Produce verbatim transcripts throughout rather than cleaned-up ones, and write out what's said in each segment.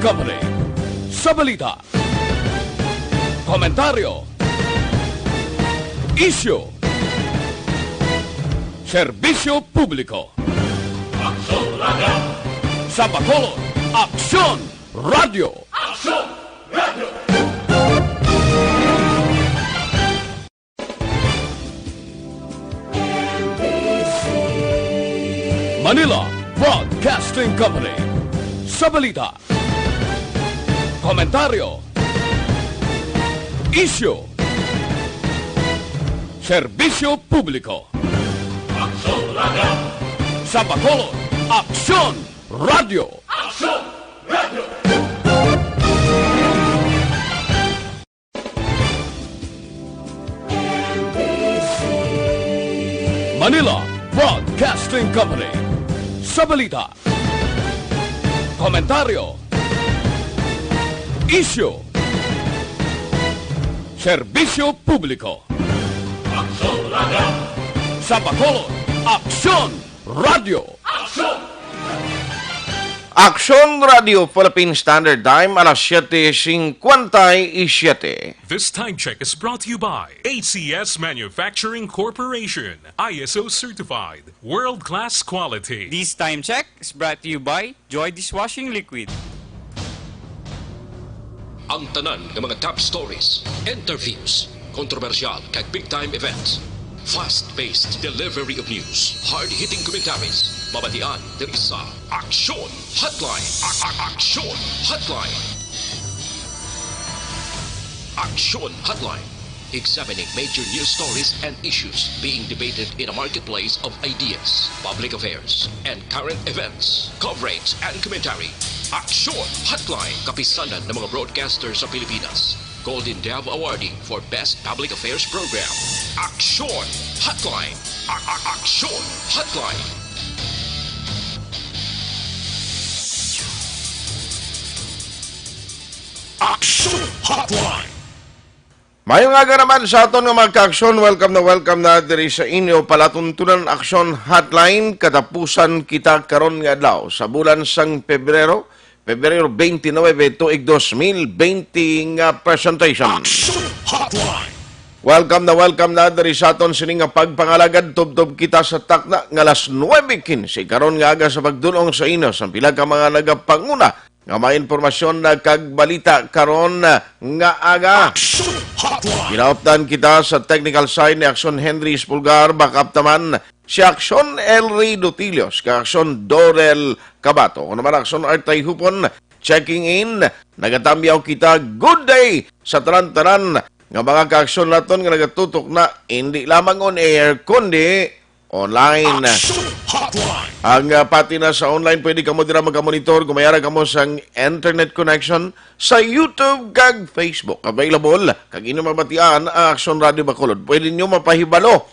Company. Sa balita, komentaryo, isyu, serbisyo publiko. Aksyon Radio! Sa Bacolod, Aksyon Radio! Aksyon Radio! Manila Broadcasting Company. Sa balita, komentaryo, isyu, serbisyo publiko. Aksyon Radio! Sa Bacolod, Aksyon Radio! Aksyon Radio! Manila Broadcasting Company. Sa balita, komentaryo, isyu, serbisyo publiko. Aksyon Radio! Sa Bacolod, Aksyon Radio! Aksyon! Aksyon Radio Philippine Standard Time, alas siete cincuenta y siete. This time check is brought to you by A C S Manufacturing Corporation, I S O certified, world-class quality. This time check is brought to you by Joy Dishwashing Liquid. Ang tanan nga mga top stories, interviews, kontrobersyal kag big time events. Fast-paced delivery of news, hard-hitting commentaries, mabatian diri sa Aksyon Hotline. A- a- Aksyon Hotline. Aksyon Hotline. Examining major news stories and issues being debated in a marketplace of ideas, public affairs, and current events, coverage and commentary. Aksyon Hotline, kapisanan ng mga broadcaster sa Pilipinas. Golden Dove Awardee for Best Public Affairs Program. Aksyon Hotline. A- a- Aksyon Hotline. Aksyon Hotline. Maayong aga naman sa aton nga mga ka-aksyon. Welcome na welcome na diri sa inyo palatuntunan Aksyon Hotline. Katapusan kita karon nga adlaw sa bulan sang Pebrero, Pebrero twenty-nine, tuig dos mil twenty nga presentation. Aksyon Hotline. Welcome na welcome na diri sa aton sini nga pagpangalagad. Tubtob kita sa takna nga alas nuebe quince karon nga aga sa pagdul-ong sa inyo sa pila ka mga nagapanguna nga mga impormasyon na kag balita karon nga aga. Aksyon Hotline. Ginaupdan kita sa technical side ni Aksyon Henry Espulgar, backup taman si Aksyon El Rey Dutilios, kag Aksyon Dorel Cabato. Ako naman, Aksyon Art Tayhupon, checking in. Nagatambyaw kita, good day sa tanan-tanan nga mga kaaksyon naton nga nagatutok na, hindi lamang on air, kundi online. Aksyon Hotline. Ang, ah, pati na sa online, pwede kamo dira magamonitor kung may ara kamo sang internet connection sa YouTube kag Facebook. Available kag inyo mabatian ang Aksyon Radio Bacolod. Pwede nyo mapahibalo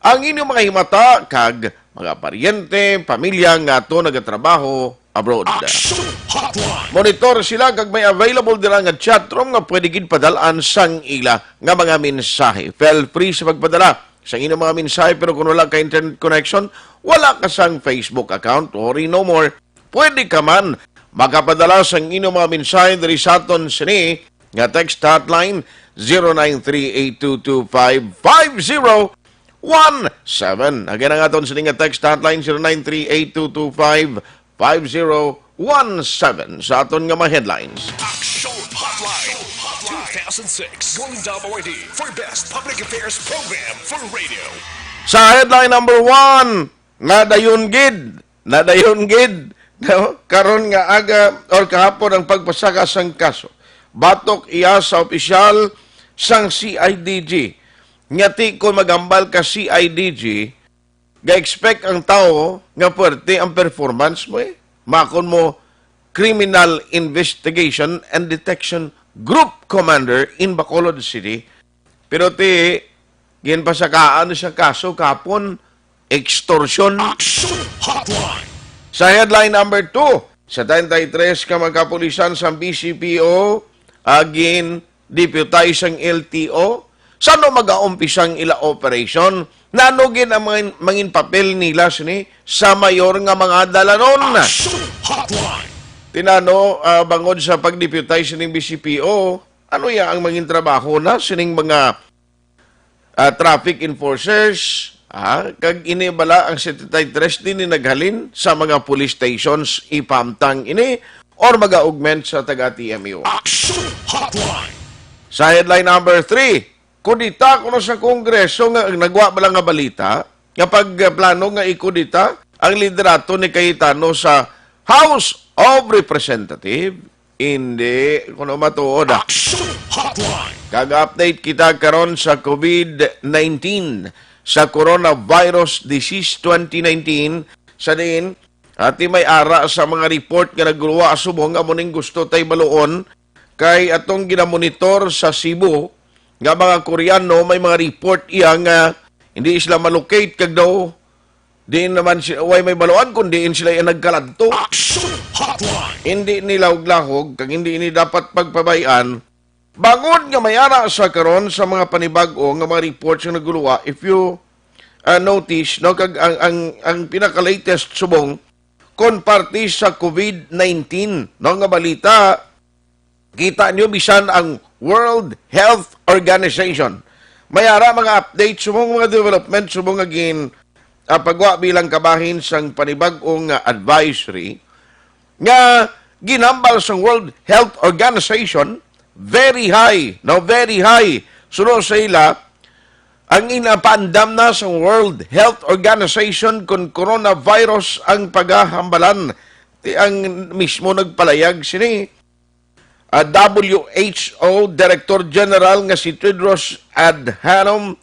ang inyong mga himata kag mga paryente, pamilya nga ato nagatrabaho abroad. Aksyon Hotline. Monitor sila kag may available dira nga chat room nga pwede gid padalaan sang ila nga mga mensahe. Feel free sa pagpadala sang inyong mga mensahe, pero kung wala ka internet connection, wala ka sang Facebook account, worry no more. Pwede ka man makapadala sang inyong mga mensahe diri sa aton sini nga text hotline, zero nine three eight two two five five zero one seven. Again, ang aton sini nga text hotline, zero nine three eight two two five five zero one seven. Sa aton nga mga headlines. Aksyon Hotline two thousand six Golden Dove Awardee for Best Public Affairs Program for Radio. Sa headline number one, nadayon gid, nadayon gid, no? Karon nga aga or kahapon ang pagpasaka sang kaso batok iya sa opisyal sang C I D G. Nga ti kon maghambal ka C I D G, ga-expect ang tawo nga puwerte ang performance mo, eh. Makon mo, Criminal Investigation and Detection Group Commander in Bacolod City. Pero ti, ginpasakaan siya kaso kapon, extortion. Action Hotline. Sa headline number two, sa treinta y tres ka mga kapulisan sa B C P O, agin deputize ang L T O, sano mag-aumpisa ang ila operation? Nano gid ang mangin, mangin papel nila sini sa mayor nga mga dalanon? Action Hotline. Tinano, ah, bangod sa pag-deputize sining B C P O, ano ya ang mangin trabaho na sining mga, ah, traffic enforcers? Ah, kag ini bala ang seventy-three din ni naghalin sa mga police stations, ipahamtang ini or mag-augment sa taga T M U? Action Hotline. Sa headline number three, kudita kuno sa Kongreso nga nagwa bala nga balita nga pagplano nga ikudita ang liderato ni Cayetano sa House of Representatives. Hindi kuno matuod, ah. Action Hotline. Kag update kita karon sa COVID nineteen, sa coronavirus disease twenty nineteen, sa diin, ati may ara sa mga report nga nagluwa subong amo ning gusto tay baluon kay atong ginamonitor sa Cebu nga mga Koreano, may mga report iya nga hindi sila malocate kag daw diin naman si, way may baluan kung diin sila iya nagkaladto. Action Hotline. Hindi ni lahog-lahog kag hindi ini dapat pagpabay-an. Bangod nga may ara sa karon sa mga panibag-o nga mga reports nga naguluwa, if you, uh, notice, no, kag ang, ang, ang pinaka-latest subong kon parte sa COVID nineteen, no, nga balita, kita niyo bisan ang World Health Organization may ara mga update subong mga development subong nga gin, ah, pagwa bilang kabahin sang panibag-ong, ah, advisory nga ginambal sang World Health Organization, very high, no, very high. Suno sa ila, ang inapaandam na sa World Health Organization kon coronavirus ang pagahambalan. Ti ang mismo nagpalayag sini, ah, W H O Director General nga si Tedros Adhanom,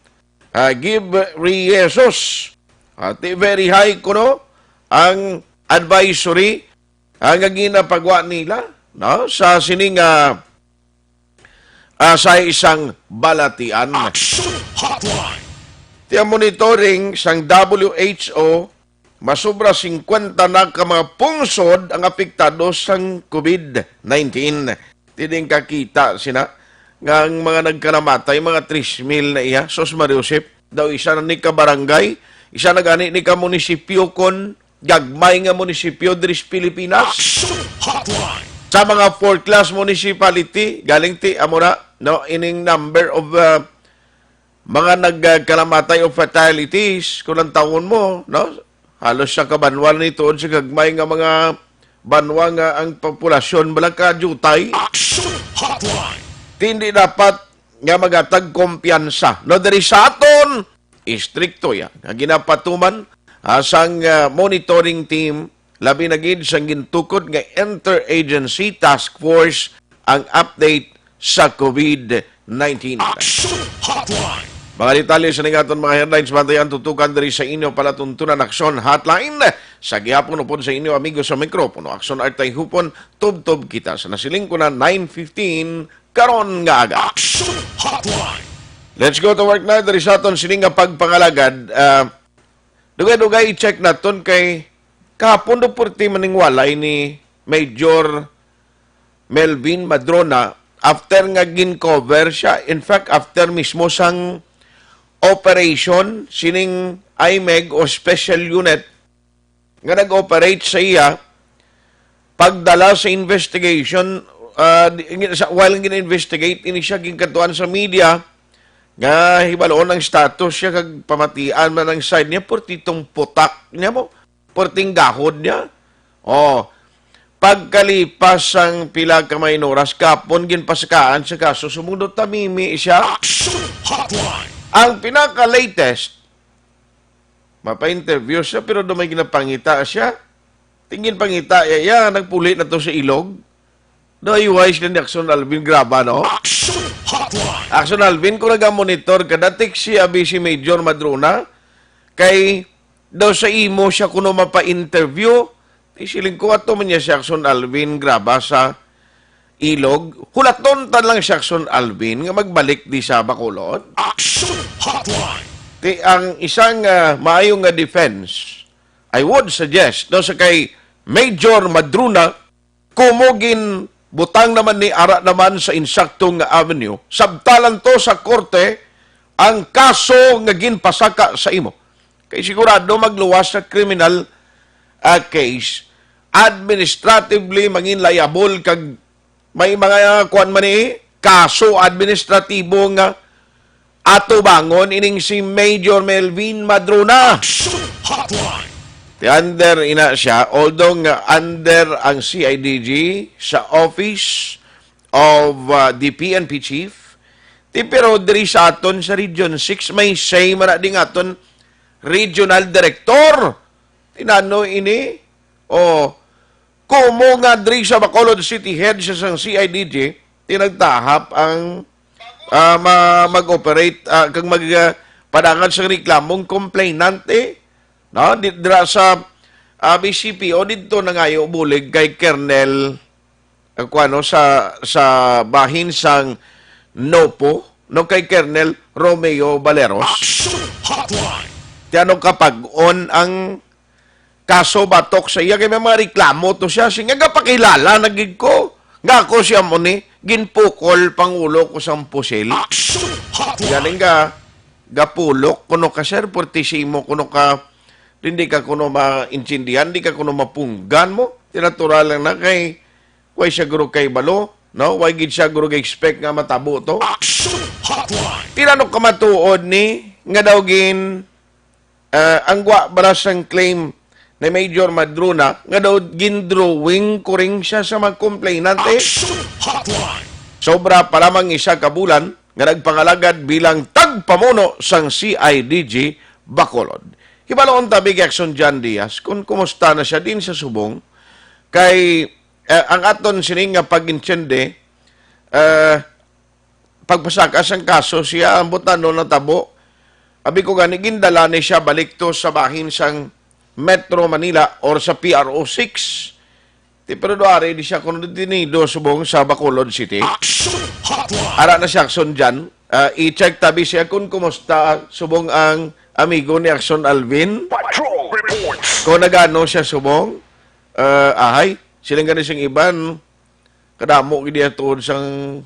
ah, Ghebreyesus. Ah, ti very high kuno ang advisory, ah, nga ginapagwa nila, no, sa sini nga, ah, sa isang balatian. Action Hotline. Ti ang monitoring sang W H O, masobra singkwenta na ka mga pungsod ang apektado sang COVID nineteen. Ti diin kakita sina nga ang mga nagkanamatay, mga tres mil na iya. Sus, Maria Josep, daw isa na ni ka barangay, isa na gani ni ka munisipyo kon gagmay nga munisipyo diri sa Pilipinas. Action Hotline. Sa mga fourth class municipality, galing ti amo na, no, ining number of, uh, mga nagkalamatay o fatalities, kung ang tawon mo, no? Halos sa kabanwa ni tuod sa gagmay nga mga banwa nga ang populasyon bala ka jutay. Action Hotline. Ti hindi dapat nga magatag kumpiyansa, no? Diri sa aton, istrikto ya nga ginapatuman, ah, sang, ah, monitoring team, labi na gid sang gintukod nga interagency task force ang update sa COVID nineteen. Action Hotline. Mga detalye sa ning aton mga headlines, bantayan tutukan diri sa inyo palatuntunan Action Hotline. Sa gihapon upod sa inyo amigo sa mikropono, Action Artay Hupon, tubtob kita sa nasiling ko na nine fifteen karon nga aga. Action Hotline. Let's go to work na diri sa aton sini nga pagpangalagad. Ah, dugay-dugay i-check naton kay kahapon do purti man ning walay ni Major Melvin Madrona after nga gin-cover siya. In fact, after mismo sang operation sining IMEG o special unit nga nag-operate sa iya, pagdala sa investigation, ah, di, sa, while gin-investigate ini siya, ginkadtuan sa media nga hibaloon ang status siya kag pamatian man ang side niya, purtitong putak niya mo, purting gahod niya. Oh, pagkalipas sang pila ka mga oras, kapon ginpasakaan sa kaso, sumundot tamimi siya. Action Hotline. Ang pinaka-latest, mapa-interview siya, pero do may ginapangita siya. Tingin pangita, ya, ya, nagpuli na to sa ilog. Do, ayuhay sila ni Action Alvin Graba, no? Action Hotline. Action Alvin, kung nagamonitor ka, datik si abi si Major Madrona, kay daw sa imo siya kuno mapa-interview, isiling ko ato man niya si Action Alvin Graba sa ilog. Hulaton ta lang si Action Alvin nga magbalik di sa Bacolod. Action Hotline. Ti ang isang, ah, maayo nga defense, I would suggest, no, sa kay Major Madrona, kumo ginbutang naman ni ara naman sa insakto nga avenue, sabtalan to sa korte ang kaso nga ginpasaka sa imo. Kay sigurado magluwas sa criminal, ah, case administratively mangin liable kag may mga kuan man ni kaso administratibo nga atubangon ining si Major Melvin Madrona. Action Hotline. Ti under ina siya, although nga under ang C I D G sa Office of uh, the P N P Chief, ti pero diri sa aton sa Region six, may say man na ding aton regional director. Tinano ini? O, kumo nga diri sa Bacolod City Head sa sang C I D G, tinagtahap ang ah, ma-, mag-operate, ah, kag mag, ah, padangag sa reklamong complainant, eh. No? Di, dira sa, ah, B C P O, didto nangayo bulig kay Colonel, ah, kuwano, sa, sa bahin sang NOPO, no, kay Colonel Romeo Valeros. Action Hotline. Ti ano kapag-on ang kaso batok sa iya, kay may mga reklamo to siya. Siya nga, gapakilala na gid ko nga ako siya mo ni, ginpukol pangulo ko sang pusil. Action Hotline. Galing ka, gapulok kuno ka, sir, portisimo kuno ka, hindi ka kuno maintindihan, di ka kuno mapunggan mo. Ti natural lang na kay, way siya guro kay balo, no? Way gid siya guro expect nga matabo to. Action Hotline. Pila no kamatuod ni, nga daw gin, ah, ang gwa bara sang claim ni Major Madrona nga daw gindrawing ko rin siya sa mga complainant, eh. Action Hotline. Sobra pa lamang isa ka bulan nga nagpangalagad bilang tagpamuno sang C I D G Bacolod. Hibalon ta, Big Action John Diaz, kung kumusta na siya din sa subong, kay, eh, ang aton sining nga pag-intindi, eh, pagpasaka sang kaso siya ang butano natabo. Abi ko gani, gindala ni siya balik to sa bahin sang Metro Manila or sa P R O six. Ti pero duari di siya kuno detenido subong sa Bacolod City. Action Hotline. Ara na si Action John. Ah, i-check tabi siya kung kumusta subong ang amigo ni Action Alvin. Patrol reports. Kung nagano siya subong, ah, ahay, siling gani sing iban, kadamo gid iya tuod sang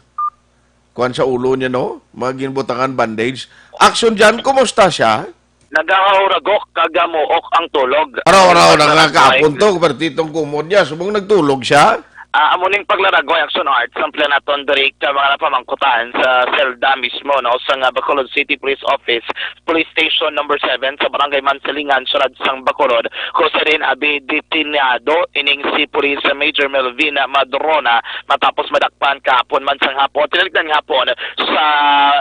kuwan sa ulo niya, no? Mga ginbutangan bandage. Action John, kumusta siya? Nagahauragok kag gamuok ang tulog. Araw-araw Ang na nga sarap kahapon life. To, partitong kumod niya. Subong nagtulog siya? Ah, amo ning paglaragway, Action Art, sample naton diri ka mga napamangkutan sa selda mismo, no, sa nga Bacolod City Police Office, Police Station Number Seven sa Barangay Mansilingan, Siyudad sang Bacolod, kung sa diin abi detenyado ining si Police Major Melvina Madrona matapos madakpan kahapon man sang hapon. Tinagdan hapon sa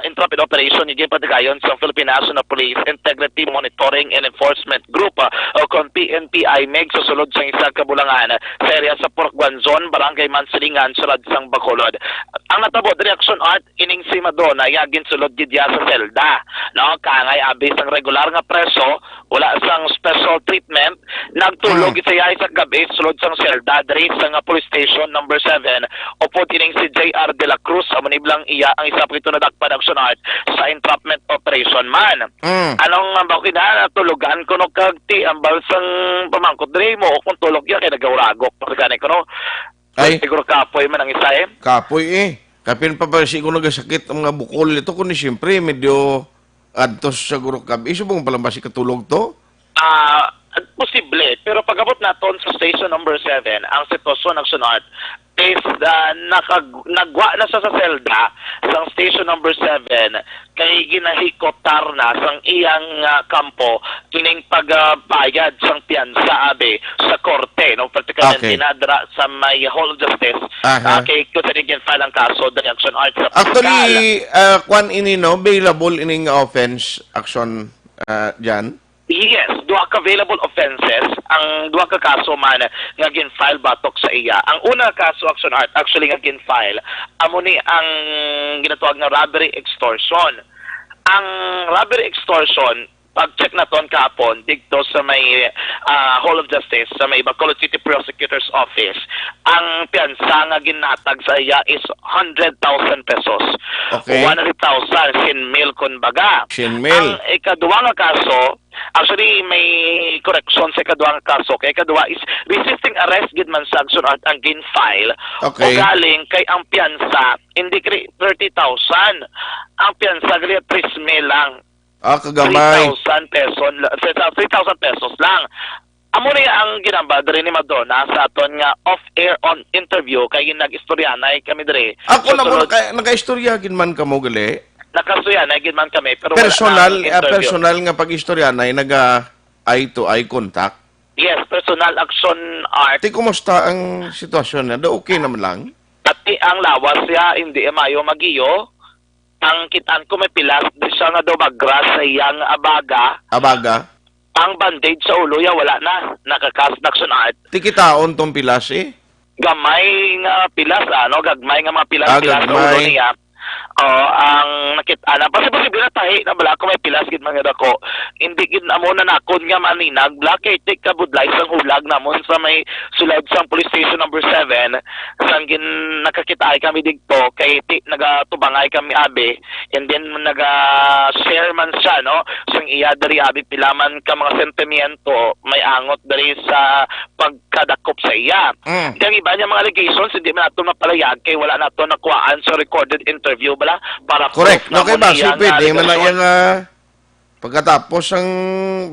entrapment operation nga ginpatigayon sa Philippine National Police Integrity Monitoring and Enforcement Group, ah, o kon P N P I MEG, sa sulod sang isa ka bulangan sa area sa Purok Guanzon, Barangay Mansilingan, Siyudad sang Bacolod. Ang natabo diri, Action Art, ining si Madrona, iya ginsulod gid iya sa selda, no? Kangay abi sang regular nga preso, wala sang special treatment, nagtulog Mm. siya isa ka gab-i sulod sang selda diri sa nga Police Station Number Seven, upod ining si J R de la Cruz, amo ni bala ang iya, ang isa pa ito nadakpan, Action Art, sa entrapment operation man. Mm. Anong, ah, bakit na natulugan kuno kag ti ambal sang pamangkot diri mo kung tulog iya kay nagahuragok pa gani kuno? Ay. Siguro kapoy man ang isa, eh. Kapoy, eh. Kapin pa ba siguro nagasakit ang mga bukol nito, kundi siyempre medyo adto sa guro kab-, isubong pa lang ba si katulog to? Ah, posible. Pero pag-abot naton sa station number seven, ang sitwasyon, Action Art, is, ah, nakag-, nagwa na siya sa selda sang station number seven kay ginahikotar na sang iyang, ah, kampo ining pagbayad sang piyansa, abi, sa korte, no? Pratikamente Okay. Nadra sa may Hall of Justice. Aha. Ah, kay kung sa naging file ang kaso, the Action Art sa Actually, piskal. Ah, kwan ini, no? Bailable ining offense, Action, ah, Jan? Yes, duha ka available offenses ang duha ka kaso man nga gin-file batok sa iya. Ang una nga kaso, Action Art, actually nga gin-file, amo ni ang ginatawag nga robbery extortion. Ang robbery extortion, pag-check naton kahapon dito sa may, ah, Hall of Justice, sa may Bacolod City Prosecutor's Office, ang piyansa nga ginatag sa iya is hundred thousand pesos. Okay. One hundred thousand, syen mil, kumbaga. Syen mil. Ang ikaduha nga kaso, actually, may correction sa ikaduha nga kaso. Kay ikaduha is resisting arrest gid man sa Action Art ang gin-file. Okay. O galing kay ang piyansa, hindi kay thirty thousand. Ang piyansa gali three mil lang. Ah, kagamay. Three thousand pesos la-, three thousand pesos lang. Amo ni ang ginambal diri ni Madrona sa aton nga off-air on interview, kay nag-istoryanay kami diri. Ako So, na mo sunod, naka, nakaistorya gid man kamo gali. Nakastoryanay gid man kami, pero wala Personal, na ang ah, interview. Personal nga pag-istoryanay, naga eye to eye contact. Yes, personal, Action Art. Ti, kumusta ang sitwasyon niya? Do okay naman lang? Ati ang lawas siya, hindi mayo magiyo. Ang kitaan ko may pilas, di siya nga daw magra sa iyang abaga. Abaga? Ang bandage sa ulo ya, wala na. Nakakas Action Art. Ti kitaon tong pilas, eh? Gamay nga pilas, ano, gagmay nga mga pilas, Ah, pilas sa ulo gagmay. niya. Oh, ang nakit-, ana, posible na tahi na bala ako may pilas gid man nga dako. Hindi gid amo na nakon nga maninag, bala kay ti kabudlay sang hulag namon sa may sulod sang police station number seven, sang gin-, nakakitaay kami digto, kay ti nagatubangay kami abi, and then naga-share man siya, no? Sang iya diri abi pila man ka mga sentimiento, may angot diri sa pagkadakop sa iya. Mm. Ang iba niya mga allegations, hindi man nato mapalayag kay wala nato nakuhaan sa recorded interview bala para Correct. Proof No, kay namon basi iya nga pwede man na allegation. Iya nga pagkatapos ang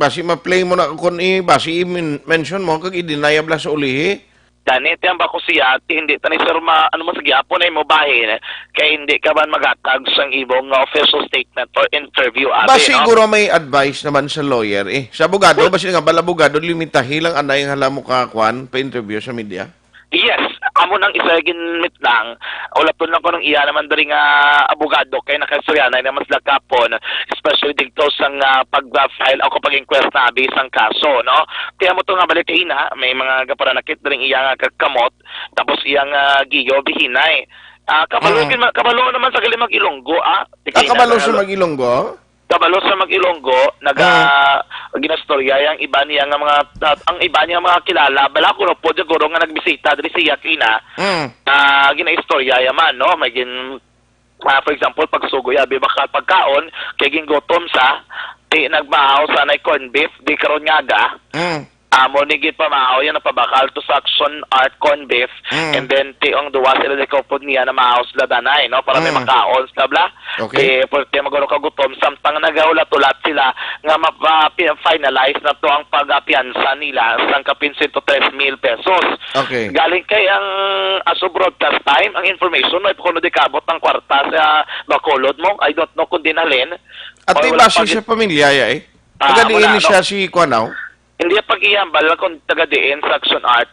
basi ma-play mo na kung i-, basi i-men-, mention mo kag i-deny bala sa ulihi. Gani, tiyang ba ko siya, ti hindi ta ni sir ma-, ano mo sa gihapon ay mo bahin, kay hindi ka man maghatag sang imong nga official statement or interview, abi, Ba no? Siguro may advice naman sa lawyer, eh. Sa abogado, Well, ba sila nga, bala abogado, limitahi lang anay nga hala mo ka, kwan, pa-interview sa media? Yes, amo nang isa ginmit lang. Ulaton lang ko nung iya naman diri nga abogado kay nakaistoryanay na mas lakapon, especially dito sa nga pag-file o kapag-inquest na abi sang kaso, no? Kaya mo to nga balik ina, may mga gaparanakit diri iya nga kakamot, tapos iya nga giyo bihinay. Ah, kabalo Mm. gid ma-, kabalo naman sa gali mag-Ilonggo, ah. Sige, Ah, kabalo na, sa na, mag-Ilonggo? Kabalo sa mag-Ilonggo, naga-, Ah. ginastorya yang iba niya nga mga, ang iba niya mga kilala, bala ko no, po, siguro nga nagbisita diri siya kina, Mm. ah, ginaistorya ya man, no? May gin-, ah, for example, pagsugo ya, abi bakal pagkaon, kay gingutom sa, ti nagmaaw sa nay corned beef, di karon nga aga. Mm. Amo ni gid pamaaw yan, napabakal to sa Action Art corned beef. Mm. And then, ti ang duwa sila di kaupod niya na maaw sila danay, no? Para may Mm. makaon sila, bla. Okay. Eh, pwerte maguro kagutom, samtang nagahulat-hulat sila nga mapa-, pi-, finalize na to ang pag-apiyansa nila sang kapin sento tres mil pesos. Okay. Galing kay ang Aso Broadcast Time, ang information, may kuno di kaabot ang kwarta sa Bacolod mo. I don't know kung dinhalin. At Or may wala base pa siya gid-, pamilya, ya, eh. Ah, Taga diin wala, ni no? Siya si Kwanaw? Hindi pag-ihambal lang kung taga diin sa Action Art.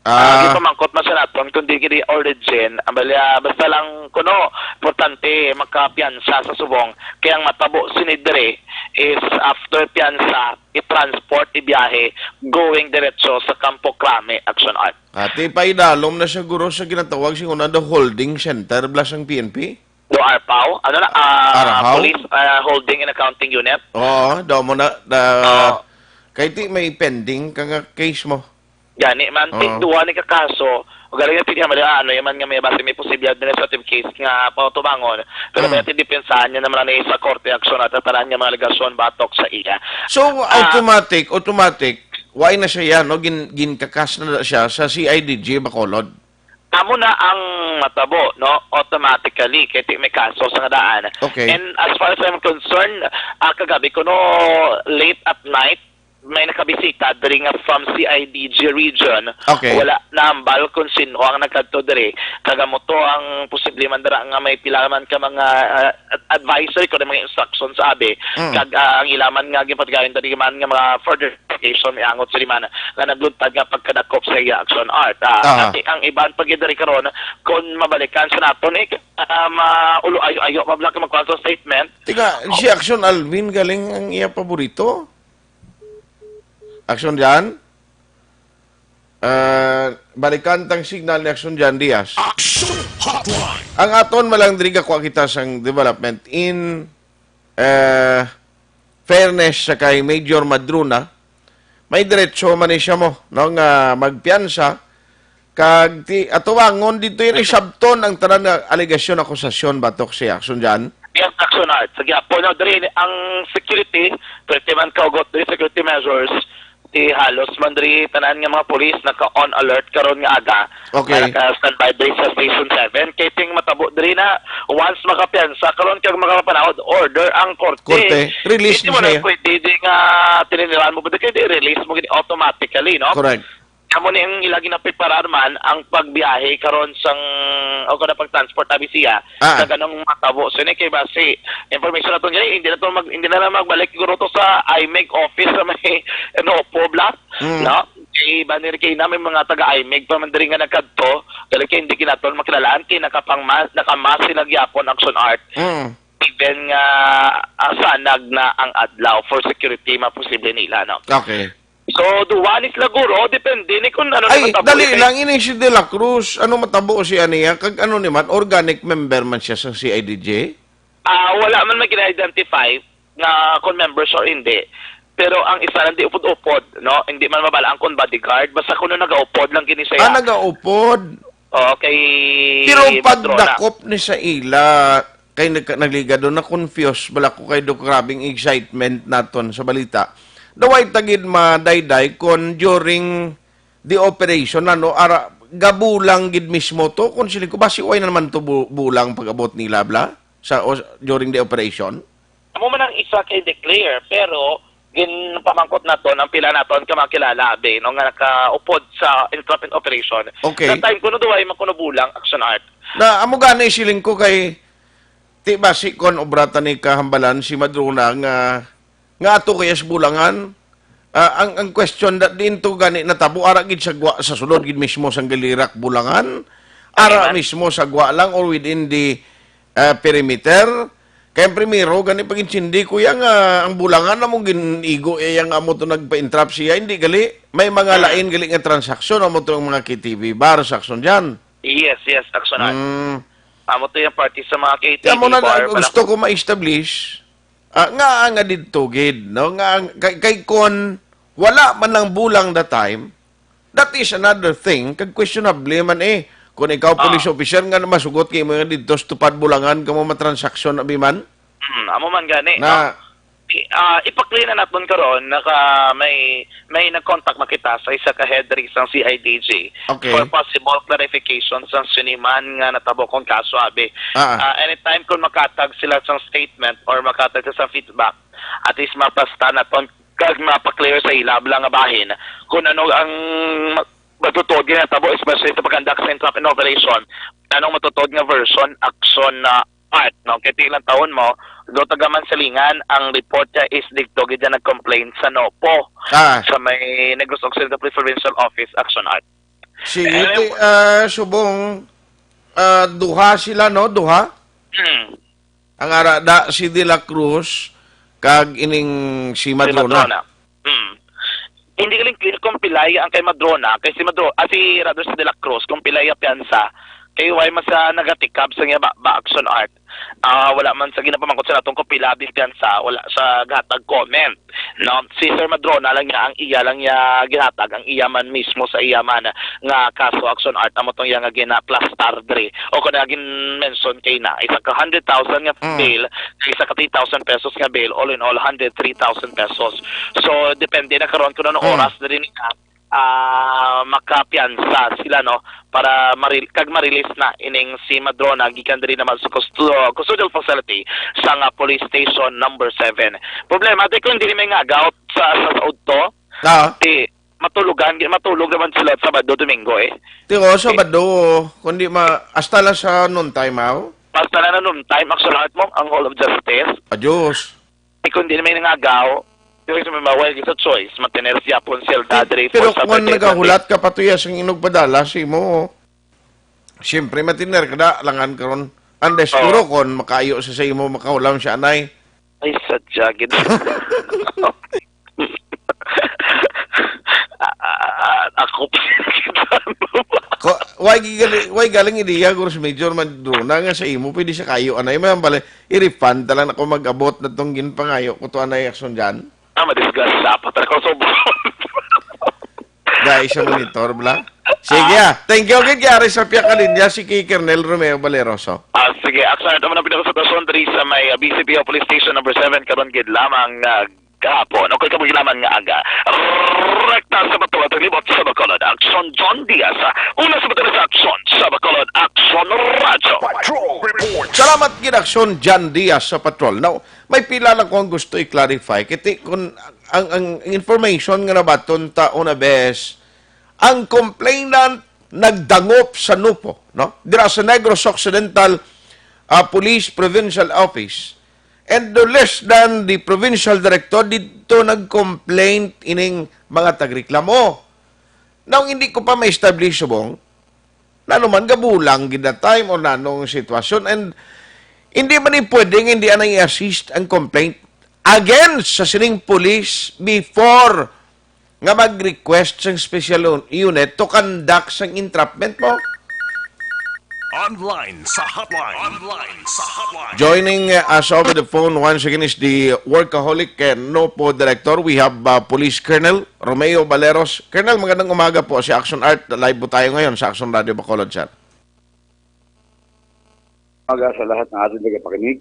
Ah, Ah. gipamangkot man sa naton kung di gid origin. Ang balya, basta lang kuno, importante, makapiyansa sa subong. Kaya ang matabo sini diri is after piyansa, i-transport, ibiyahe, going diretso sa Campo Crame, Action Art. Ati, paidalom na siguro sa ginatawag siguro na the holding center, bla sang P N P? Do Arpao? Ano na? Ah, Arhaw? Police, ah, Holding and Accounting Unit? Oo, daw mo na, da-, Oo. Kay ti may pending ka nga case mo. Gani man, Oo. Ti duha ni ka kaso, o galing na ti niya mali, ah, ano, yaman nga may base may posible administrative case nga pautubangon. Pero Mm. may ti depensahan niya naman na sa korte aksyon at tatanan niya mga alegasyon batok sa iya. So, Ah. automatic, automatic, why na siya yan, no? Gin-, ginkakas na siya sa C I D G Bacolod. Amo na ang matabo, no? Automatically, kay ti may kaso sa nga daan. Okay. And as far as I'm concerned, ah, kagabi kuno late at night, may nakabisita diri nga from C I D G region. Okay. Wala nahambal kung sino ang nagkadto diri. Kag amo to ang posible man dira nga may pila man ka mga, ah, advisory kuno mga instructions abi. Mm. Kag, ah, ang ila man nga ginpatigayon diri man nga mga further investigation may angot sa lima na nga nagluntad nga pagkadakop sa iya Action Art. Ah, Aha. Ati ang iban pa gid diri karon, kung mabalikan sa naton, eh, ah, ma-, ulo ayo-ayo pa bala ka magkuha sa statement. Tiga, si Action Alvin galing ang iya paborito. Action Jan? Ah, balikan tang signal ni Action Jan Diaz. Action Hotline. Ang aton malang diri gakuha kita sang development in, eh, fairness sa kay Major Madrona, may diretso man ni siya mo, no, nga magpiyansa, kag ti-, atubangon dito yung isabton ang tanan nga alegasyon, akusasyon batok si Action Jan. Yes, Action Art. Sa gihapon, no, diri ang security, pwerte man kaugot diri security measures, Di halos man diri tanan nga mga pulis naka-on alert karon nga aga. Okay. Nga naka-standby diri sa Station seven. Kay ting matabo diri na, once makapiyansa karon kag makapanahod, order ang korte. Korte. Release Hindi na mo na siya. Pwede di nga tininiran mo, pwede kay di release mo gid automatically, no? Correct. Amo ni ang ila ginapreparar man ang pagbiyahe karon sang, o kada pag-transport abi siya Ah. Sa ganong matabo. So, ini kay basi, information nato gani, hindi na to mag-, hindi na lang magbalik siguro to sa I M E G office sa may, ano, Pobla, Mm. no? Kay banir kay na may mga taga I M E G pa man diri nga nagkadto, dali kay hindi ginaton makilalaan kay nakapangma-, nakamask sila gyapon, Action Art. Mm. Even nga, ah, sanag na ang adlaw for security, maposible nila, no? Okay. So, duwa ni sila guro, depende ni kung ano Ay, naman tabo dali ni lang, ini si De La Cruz. Ano matabo siya niya? Kag ano ni man, organic member man siya sa C I D G? Ah, wala man may gina-identify nga kung members or hindi. Pero ang isa lang di upod-upod, no? Hindi man mabala ang kung bodyguard. Basta kuno nagaupod lang gini siya. Ah, nagaupod? Oo, kay Pero Matrona. Pagdakop ni sa ila, kay nagka-, nagligado, na-confuse bala ko kay do grabing excitement naton sa balita. Daway ta gid madayday kon during the operation, ano, ara, gabulang gid mismo to, kung siling ko, basi way na naman to bu-, bulang pag-abot nila, bla, sa, o, during the operation? Amo man ang isa kay declare, pero ginpamangkot naton ang pila naton ka makilala, abi, no, nga nakaupod sa entrapment operation. Okay. Sa time kuno duway man kuno bulang, Action Art. Na, amo gani siling ko kay, ti basi kon obra ta ni kahambalan si Madrona nga, nga ato kaya sa bulangan. Ah, ang, ang question that din to gani natabo, ara gid sa gwa, sa sulod gid mismo sang Galirak bulangan, ara Amen. Mismo sa gwa lang or within the, ah, perimeter. Kaya primero, gani pag-intindi ko yan nga ang bulangan na mong gin-igo, eh, yang amo to nagpa-entrap siya, hindi gali. May mga Hmm. lain gali nga transaksyon, amo to ang mga K T V bar, sa aksyon dyan. Yes, yes, Action Art. Mm. Amo to yung party sa mga K T V Kaya mo na bar, gusto ko ma-establish, ah, nga, nga didto gid, no? Nga, kay, kay kon wala man lang bulang that time, that is another thing. Kag questionable man eh. Kung ikaw, Ah. Police officer, nga masugot kay mo nga didto sa tupad bulangan, kamo matransaksyon, abi man? Hmm, amo man gani, Na no? I-, ah, ipa-clear na naton karon, naka-, may, may nag-contact makita sa isa ka head diri sang C I D G Okay. for possible clarification sang siniman nga natabo kong kaso, abi. Ah. Ah, anytime kung makatag sila sang statement or makatag sa feedback, at least mapasta naton kag mapa-clear sa ila bala nga bahin kung ano ang ma-, matutuod nga natabo, especially sa pag-conduct sa entrapment operation. Anong matutuod nga version, action na part, no? Kay ti ilang taon mo, do taga Mansalingan, ang report niya is didto gid siya nag-complain sa NOPO, Ah. sa may Negros Occidental Police Provincial Office, Action Art. Sige, Eh, ti, ah, subong, ah, duha sila, no? Duha? Hmm. Ang ara da si De La Cruz kag ining si Si Madrona. Madrona. Hmm. Hindi galing clear kung pilay ang kay Madrona, kay si Madro-, ah, si rather si De La Cruz, kung pilay ang piyansa, kay why man sa nagatikab sa niya ba, ba Action Art. Ah, wala man sa ginapamangkot sa natong kung pila ang piyansa, wala sa gatag comment. No, si Sir Madrona lang niya, ang iya lang niya gihatag, ang iya man mismo sa iya man nga kaso, Action Art, amo tong iya nga ginaplastar diri. O kung gin-mention kay na, isa ka hundred thousand nga Mm. bail, isa ka three thousand pesos nga bail, all in all, hundred three thousand pesos. So, depende na karon kung ano Mm. oras diri niya, ah, makapiyansa sila, no, para maril-, kag ma-release na ining si Madrona gikan diri naman sa custo-, custodial facility sa nga police station number seven. Problema, di kung dili may ngagaw sa, sa, sa udto, Ah. Di, matulogan, di, matulog naman sila Sabado, Domingo eh. Di, oh, Sabado, kundi ma-, hasta lang sa noon time, aw? Hasta lang na noon time, Action Art mo, ang Hall of Justice. Adios. Eh, kung di na may nangagaw, di, may mawal sa choice, matener siya po ang selda diri Pero for Saturday, kung nagahulat ka pa to, yes, ang inog padala, si mo, siyempre, matiner ka da, langan karon. Unless, Oo. Siguro, kung makayo sa, sa imo, makahulam siya, anay. Ay, sadya, gid. Ah, ah, ah, ako pa. Ko, why gi-, gali-, why galing ideya, Guru, si Major Madrona nga sa imo, pwede siya kayo, anay, may bale, i-refund na lang ako mag-abot na tong ginpangayo ko to, anay, action dyan. Ah, madisgrasya pa talaga, sobra. Guys, sa monitor, bla. Sige, ah. Thank you, gid, Gary, sa piyakalinya, si Kay Colonel Romeo Valeroso. Ah, sige, action, ito man ang pinakasitwasyon diri sa may, ah, B C P O Police Station number seven, karon gid lamang, ah, Kahapon, okay, kabuhilaman nga aga. Rekta sa Bacolod, libot sa Bacolod, Aksyon John Diaz. Una sa Bacolod sa Aksyon, sa Bacolod, Aksyon Radyo. Patrol Report. Salamat gid, Aksyon John Diaz sa Patrol. Now, may pila lang ko ang gusto i-clarify. Kiti kun ang, ang information nga nabaton ta una bes, ang complainant nagdangop sa NOPO, no? Dira sa Negros Occidental, ah, Police Provincial Office. And no less than the provincial director, dito nag-complaint ining mga tagreklamo. Now, hindi ko pa ma-establish, subong, nano man, gabulang gid na time or nanong sitwasyon. And hindi man ni pwedeng hindi anay i-assist ang complaint against sa sining police before nga mag-request sang special un-, unit to conduct sang entrapment mo. Online sa hotline. Online sa hotline. Joining, uh, us over the phone once again is the workaholic, uh, NOPO director. We have, uh, Police Colonel Romeo Baleros. Colonel, magandang umaga po. Si Action Art, live po tayo ngayon sa Action Radio Bacolod, sir. Umaga sa lahat ng ating tagapakinig.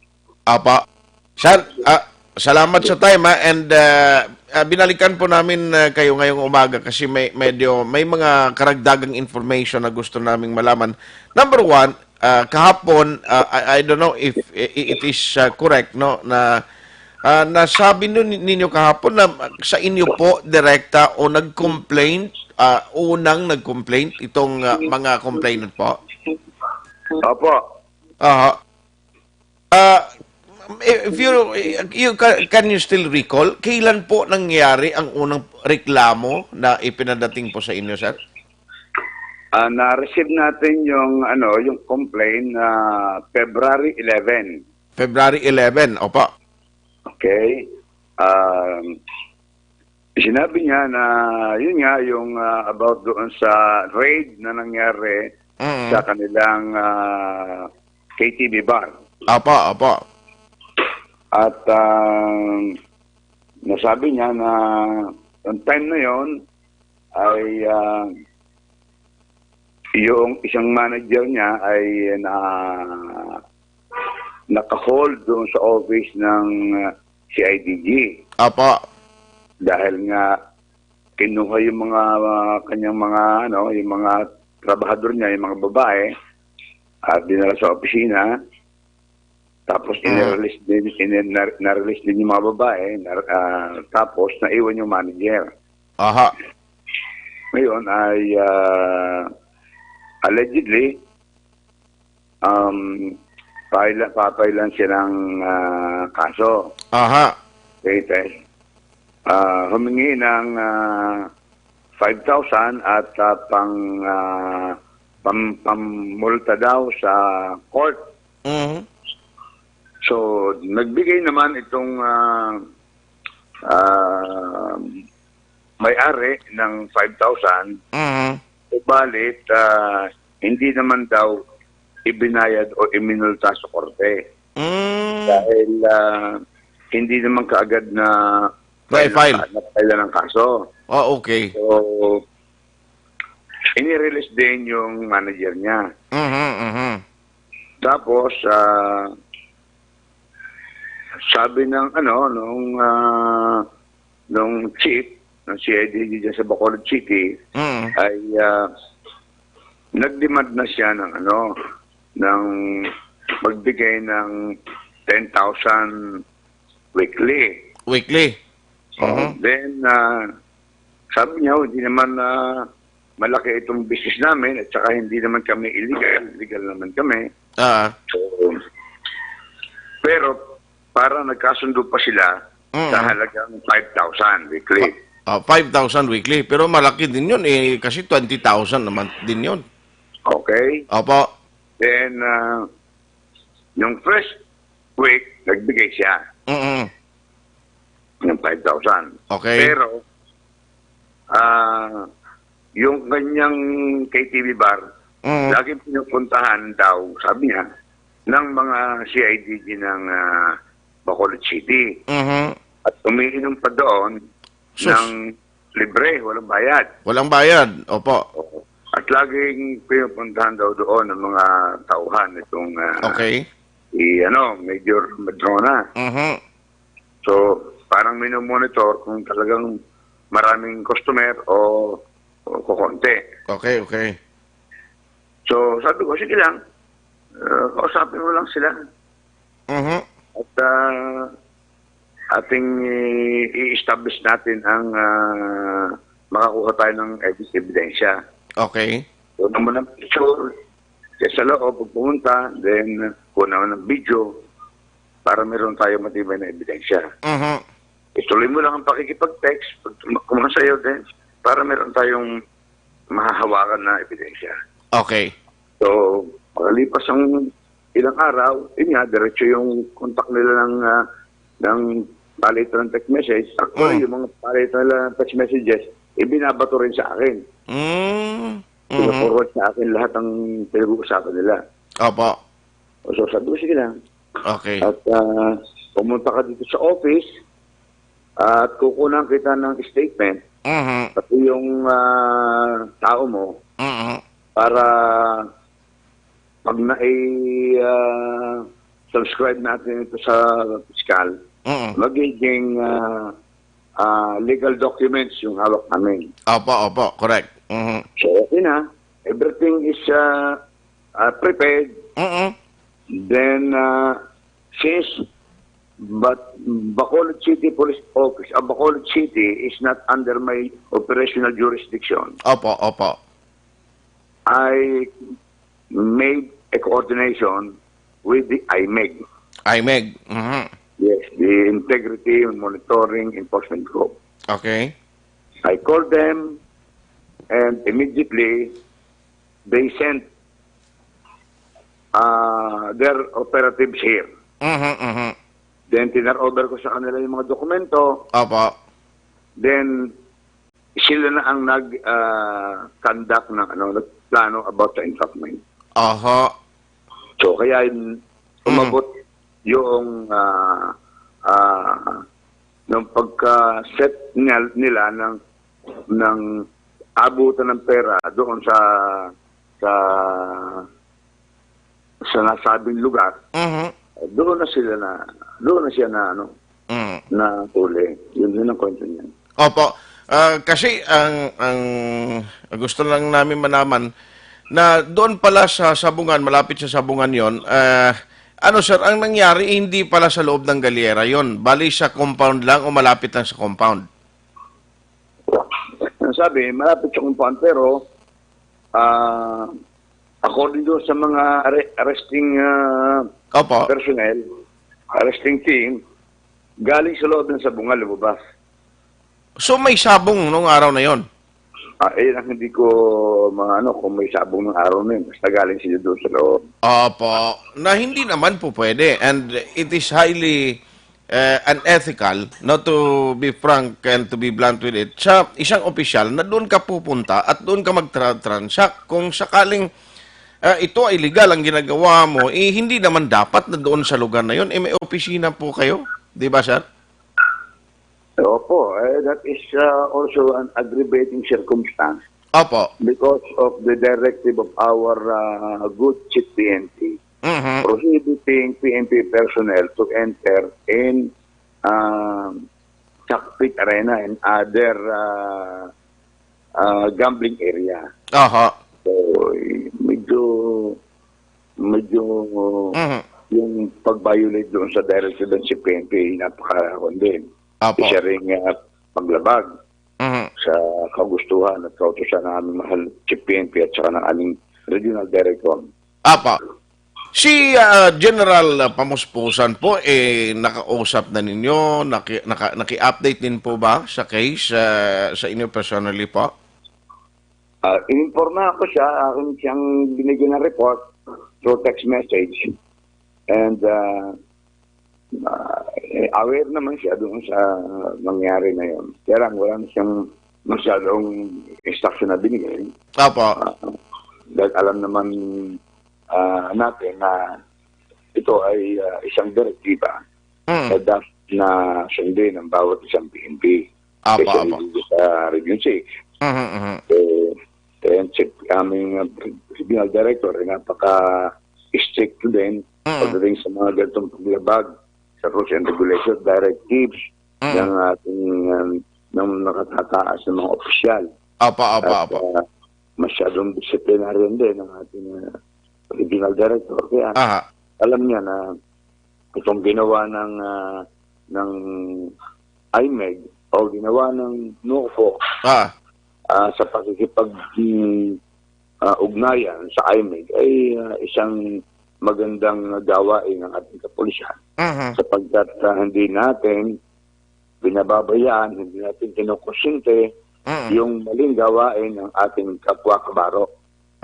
Apa. Sir, ah, salamat sa time, ha, and, ah, ah, binalikan po namin, ah, kayo ngayong umaga kasi may, medyo may mga karagdagang information na gusto naming malaman. Number one, ah, kahapon, ah, I, I don't know if i-, i-, it is, ah, correct, no, na, ah, nasabi nun, ninyo kahapon na sa inyo po direkta o nag-complain, ah, unang nag-complain itong, ah, mga complainant po? Opo. Aha. Ah, if you, you ca-, can you still recall, kailan po nangyari ang unang reklamo na ipinadating po sa inyo, sir? Ah, na-receive natin yung, ano, yung complaint na February eleven. February eleven, opo. Okay. Um, sinabi niya na, yun nga, yung, ah, about doon sa raid na nangyari Mm. sa kanilang, ah, K T V bar. Opo, opo. At, ah, nasabi niya na yung time na yon ay, ah, yung isang manager niya ay na, naka-hold doon sa office ng, ah, C I D G. Opo. Dahil nga kinuha yung mga, ah, kanyang mga, ano, yung mga trabahador niya, yung mga babae, at dinala sa opisina. Tapos, Mm. inirelease din, inir-, na-, na-release din yung mga babae, na-, ah, tapos naiwan yung manager. Aha. Ngayon ay, ah, allegedly, um, paila-, papailan siya ng, ah, kaso. Aha. Okay, test. Ah, humingi ng, ah, five thousand at, ah, pang, ah, pam-, pamulta daw sa court. Mhm. So, nagbigay naman itong, ah, ah, may-ari ng five thousand. Mhm. Subalit, ah, hindi naman daw ibinayad o iminulta sa korte. Mm. Dahil, ah, hindi naman kaagad na Na-file. Na-file ang kaso. Ah, okay. So, ini-release din yung manager niya. Mhm, mhm. Tapos, ah, sabi ng, ano, nung, ah, nung chief ng C I D G dyan sa Bacolod City, Mm. ay, ah, nag-demand na siya ng, ano, ng magbigay ng ten thousand weekly. Weekly. Oh, Mhm. then, ah, sabi niya, "Oh, hindi naman, ah, malaki itong business namin at saka hindi naman kami illegal. Legal naman kami." Ah. So, pero para nagkasundo pa sila Mm. sa halagang five thousand weekly. Ah, five thousand weekly. Pero malaki din yun eh, kasi twenty thousand naman din yun. Okay. Opo. Then, ah, yung first week, nagbigay siya Mm-mm. ng five thousand. Okay. Pero, ah, yung kanyang K T V bar, Mm. lagi pinupuntahan daw, sabi niya, ng mga C I D G ng, ah, Bacolod City. Mhm. At umiinom pa doon Sus. ng libre, walang bayad. Walang bayad, opo. Oo. At laging pinupuntahan daw doon ng mga tauhan itong, ah, Okay. si, ano, Major Madrona. Mhm. So, parang minomonitor kung talagang maraming customer o, o kukonti. Okay, okay. So, sabi ko, "Sige lang, ah, kausapin mo lang sila." Mhm. At, ah, ating i-, i-establish natin ang, ah, makakuha tayo ng ev-, ebidensya. Okay. Kuha mo ng picture, sa loob, pag pumunta, then kuha naman ng video para meron tayo matibay na ebidensya. Mhm. Ituloy mo lang ang pakikipag-text, pag tum-, kumuha sa'yo, then para meron tayong mahahawakan na ebidensya. Okay. So, makalipas ang ilang araw, yun nga, diretso yung contact nila ng, ah, ng palitan ng text message. Actually, Mm. yung mga palitan nila ng text messages, ibinabato rin sa akin. Mm. Mhm. Pina-forward sa akin lahat ng pinag-uusapan nila. Opo. So, sabi ko, "Sige lang." Okay. At, ah, pumunta ka dito sa office at kukunan kita ng statement, Mhm. pati yung, ah, tao mo, Mhm. para pag na, ah, subscribe natin ito sa piskal, Mhm. magiging, ah, ah, legal documents yung hawak namin. Opo, opo, correct. Mhm. So, okay na. Everything is, ah, ah, prepared. Mhm. Then, ah, since, but Bacolod City Police Office, ah, Bacolod City is not under my operational jurisdiction. Opo, opo. I made a coordination with the I M E G. I M E G. Mhm. Yes, the Integrity Monitoring Enforcement Group. Okay. I called them and immediately they sent, uh, their operatives here. Mhm, mhm. Then, tinar-over ko sa kanila yung mga dokumento. Opo. Then, sila na ang nag, ah, conduct ng, ano, nagplano about sa entrapment. Aha. So, kaya yun, Mm. umabot yung, ah, ah, ng pagka-set nil-, nila ng, ng abutan ng pera doon sa, sa, sa nasabing lugar, Mhm. doon na sila na, doon na siya na, ano, Mm. na huli. Yun, yun ang kwento niya. Opo. Ah, kasi ang, ang gusto lang namin malaman na doon pala sa Sabungan, malapit sa Sabungan yon, ah, ano, sir, ang nangyari, hindi pala sa loob ng galyera yon, bali sa compound lang o malapit lang sa compound? Ang sabi, malapit sa compound, pero, ah, according doon sa mga arre-, arresting, ah, Opo. personnel, arresting team, galing sa loob ng Sabungan, lumabas. So, may sabong nung araw na yon? Ah, eh, ang hindi ko maano kung may sabong ng araw na yun. Basta galing sila doon sa loob. Opo. Na hindi naman po pwede. And it is highly, eh, unethical, no, to be frank and to be blunt with it, sa isang opisyal na doon ka pupunta at doon ka mag-transact. Kung sakaling, eh, ito ay legal ang ginagawa mo, eh, hindi naman dapat na doon sa lugar na yun. Eh, may opisina po kayo. Di ba, sir? Opo, eh, that is, uh, also an aggravating circumstance Opo. because of the directive of our, uh, good chief P N P, Mhm. prohibiting P N P personnel to enter in, um, Sakpit Arena and other, uh, uh, gambling area. Aha. So, eh, medyo, medyo Mhm. yung pag-violate doon sa directive ng chief P N P, napaka-, kuwan din. Apo. Isa ring, ah, paglabag Mhm. sa kagustuhan at kautusan ng aming mahal chief P N P at saka ng aming regional director. Apa. Si, ah, General, ah, Pamuspusan po, eh, nakausap na ninyo, naki-, naka-, naki-update din po ba sa case, ah, sa inyo personally po? Ah, ininforma ko siya, akin siyang binigyan ng report through text message. And, ah, ah, eh, aware naman siya doon sa nangyari na yun. Kaya lang, wala na siyang masyadong instruction na binigay. Apo. Ah, dahil alam naman, ah, natin na ito ay, ah, isang direktiba Mm. na dapat na sundin ng bawat isang P N P, Apo, especially apo. dito sa Region six. Mhm, mhm. Eh, kaya ang chief, aming, uh, regional director, eh, napaka-strict din Mm. pagdating sa mga ganitong paglabag sa rules and regulations, directives, Mm. ng ating, um, ng nakatataas ng mga opisyal. Apa, apa, At, apa. ah, masyadong disciplinarian din ang ating, ah, regional director. Kaya Aha. alam niya na itong ginawa ng, ah, ng IMEG o ginawa ng NOFO, Ah. ah, sa pakikipag-, mm, ah, ugnayan sa IMEG ay, ah, isang magandang gawain ng ating kapulisan. Mhm. Sapagkat, ah, hindi natin binababayaan, hindi natin kinukusinte Mm. yung maling gawain ng ating kapwa kabaro.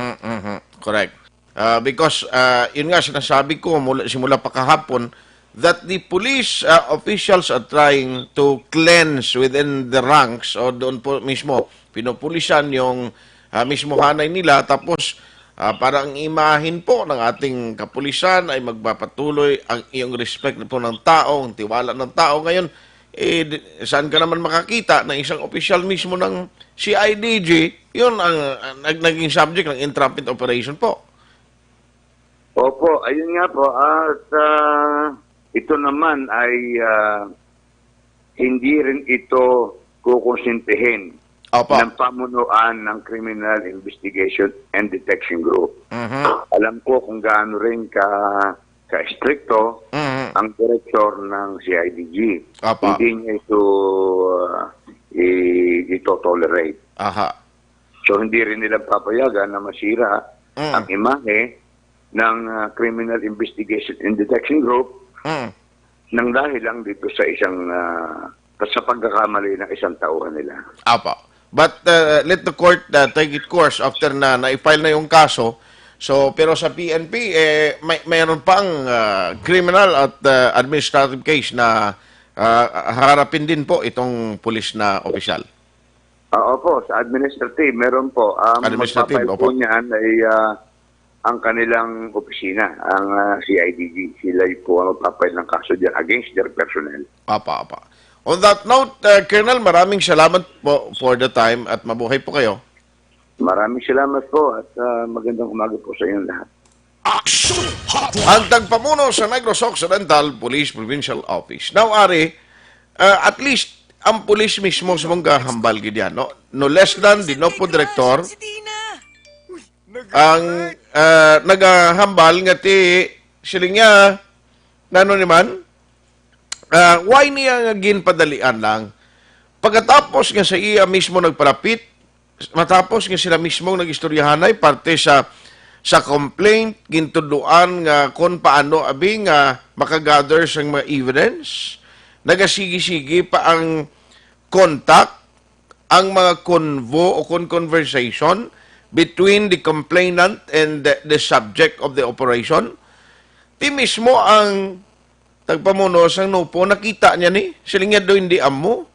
Mm, mhm. Correct. Ah, because, ah, yun nga sinasabi ko mula, simula pa kahapon, that the police, ah, officials are trying to cleanse within the ranks o doon po mismo, pinupulisan yung, ah, mismo hanay nila. Tapos, ah, para ang imahin po ng ating kapulisan ay magpapatuloy ang iyong respect po ng tao, ang tiwala ng tao. Ngayon, eh, di-, saan ka naman makakita na isang opisyal mismo ng C I D G, yun ang, ang nag-, naging subject ng entrapment operation po? Opo, ayun nga po. At, ah, ito naman ay, ah, hindi rin ito kukonsintihin Opo. ng pamunuan ng Criminal Investigation and Detection Group. Mhm. Alam ko kung gaano rin ka, ka-estrikto Mhm. ang direktor ng C I D G. Opo. Hindi niya ito, ah, i-, ito tolerate. Aha. So, hindi rin nila papayagan na masira Mm. ang imahe ng, ah, Criminal Investigation and Detection Group Mm. nang dahil lang dito sa isang, ah, sa pagkakamali ng isang tauhan nila. Apo. But, uh, let the court, uh, take it course after na na-file na yung kaso. So, pero sa P N P, eh, may, mayroon pang, uh, criminal at, uh, administrative case na, uh, harapin din po itong pulis na opisyal. Ah, opo, sa administrative, meron po. Ang Administrative, magpapile po opo. niyan ay, ah, ang kanilang opisina, ang, ah, C I D G. Sila po ang magpapile ng kaso dyan against their personnel. Apa, apa. On that note, uh, Colonel, maraming salamat po for the time at mabuhay po kayo. Maraming salamat po at, ah, magandang umaga po sa inyong lahat. Action Hotline. Ang tagpamuno sa Negros Occidental Police Provincial Office. Now, Ari, uh, at least, ang pulis mismo sa mong gahambal gid yan, no? No less than, di no po, Direktor. Ang, uh, nagahambal nga ti, siling niya, nano ni man? Ah, why niya nga ginpadalian lang? Pagkatapos nga sa iya mismo nagpalapit, matapos nga sila mismo nag-istoryahanay parte sa, sa complaint, gintudloan nga kon paano abi nga makagather sang mga evidence, nagasigi-sige pa ang contact, ang mga convo o kon conversation between the complainant and the, the subject of the operation. Ti mismo ang tagpamuno sang NOPO, nakita niya ni, siling niya, "Do hindi amo,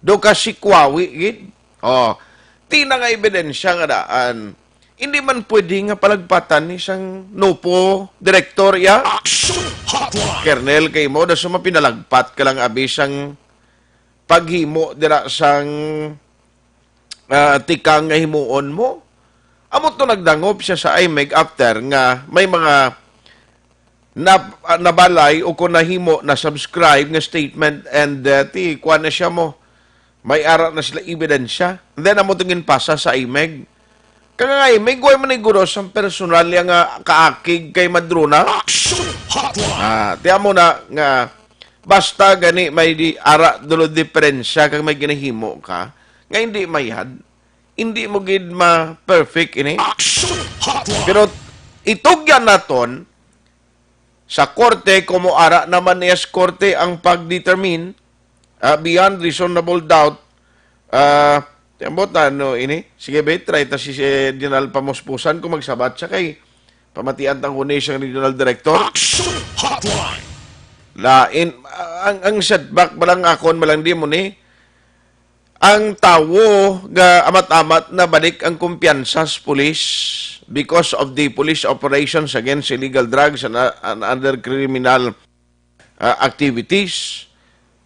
do ka sikwawi gid." Oh, ti na nga ebidensya nga daan. Hindi man pwede nga palagpatan ni sang NOPO direktor iya. Action Hotline. Kernel, kay mo da suma pinalagpat ka lang abi sang paghimo dira sang, ah, tikang nga himuon mo. Amo to nagdangop siya sa IMEG after nga may mga na, ah, nabalay o kung nahimo na subscribe nga statement and, ah, ti kuan na siya mo. May ara na sila ebidensya. And then amo to ginpasa sa IMEG. Kaya nga IMEG, way man ni guro sang personal niya nga kaakig kay Madrona. Action Hotline. Ah, ti amo na nga basta gani may di ara dulo diferensya kag may ginahimo ka nga hindi mayad. Hindi mo gid ma-perfect ini. Action Hotline. Pero itugyan naton sa korte, kung mo ara naman niya sa korte ang pag-determine, ah, beyond reasonable doubt, ah, tiambot na, ano, ini? Sige, be, try ta si, si General Pamuspusan kung magsabat siya kay pamatian tang huni siyang regional director. Action Hotline. Lain, ang, ang setback ba lang akon, malang di mo ni, ang tawo nga amat-amat na balik ang kumpiyansa sa pulis because of the police operations against illegal drugs and, uh, and other criminal, uh, activities.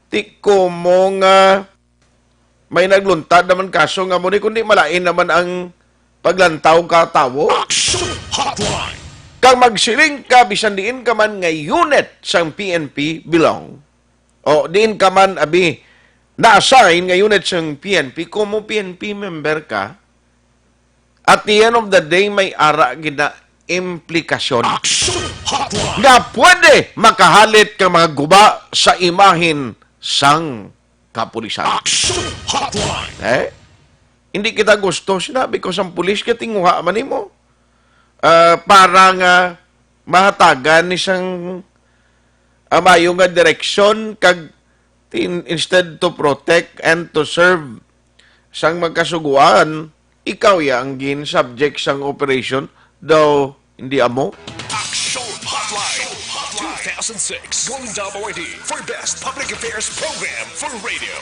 Ti komo nga may nagluntad naman kaso nga mo ni, kundi malain naman ang paglantaw ka tawo. Action Hotline. Kang magsiling ka, bisan diin ka man nga unit sang P N P belong, o diin ka man, abi, na-assign nga unit sang P N P, kung mo P N P member ka, at the end of the day, may ara gid na implikasyon Action Hotline! nga pwede makahalit ka mga guba sa imahin sang kapulisan. Action Hotline! Eh? Hindi kita gusto, sinabi ko sang pulis, kay tinguha man nimo. Ah, para nga mahatagan ni sang, ah, maayo nga direksyon kag tin-, instead to protect and to serve sang magkasuguan, ikaw ya ang gin-subject sang operation, daw hindi amo? Action Hotline two thousand six, Golden Dome Awardee for Best Public Affairs Program for Radio.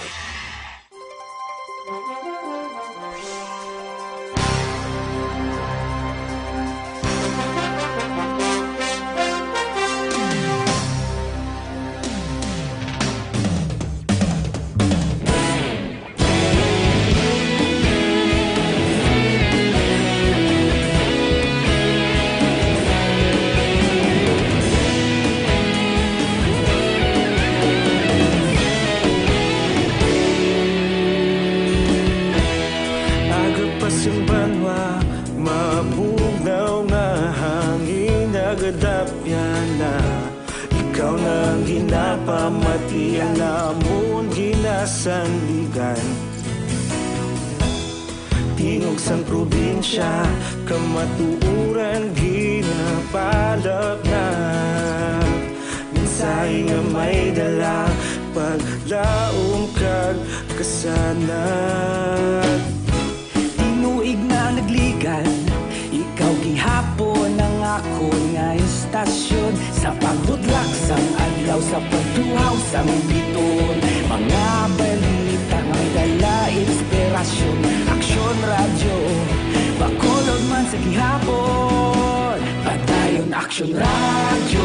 Aga pa sing banwa, mabugnaw nga hangin nagadapyan na. Ikaw na ang ginapamati, ang amon ginasandigan. Tingog sang probinsya, kamatuoran ginapalapnap. Mensahe nga may dala, paglaom kag kasanag. Tinuig na nagligan, ikaw gihapon ang akon nga istasyon. Sa pagbudlak sang adlaw, sa pagtuhaw sang bituon, mga balita nga may dala inspirasyon. Aksyon Radyo, Bacolod man sa gihapon. Padayon Aksyon Radyo,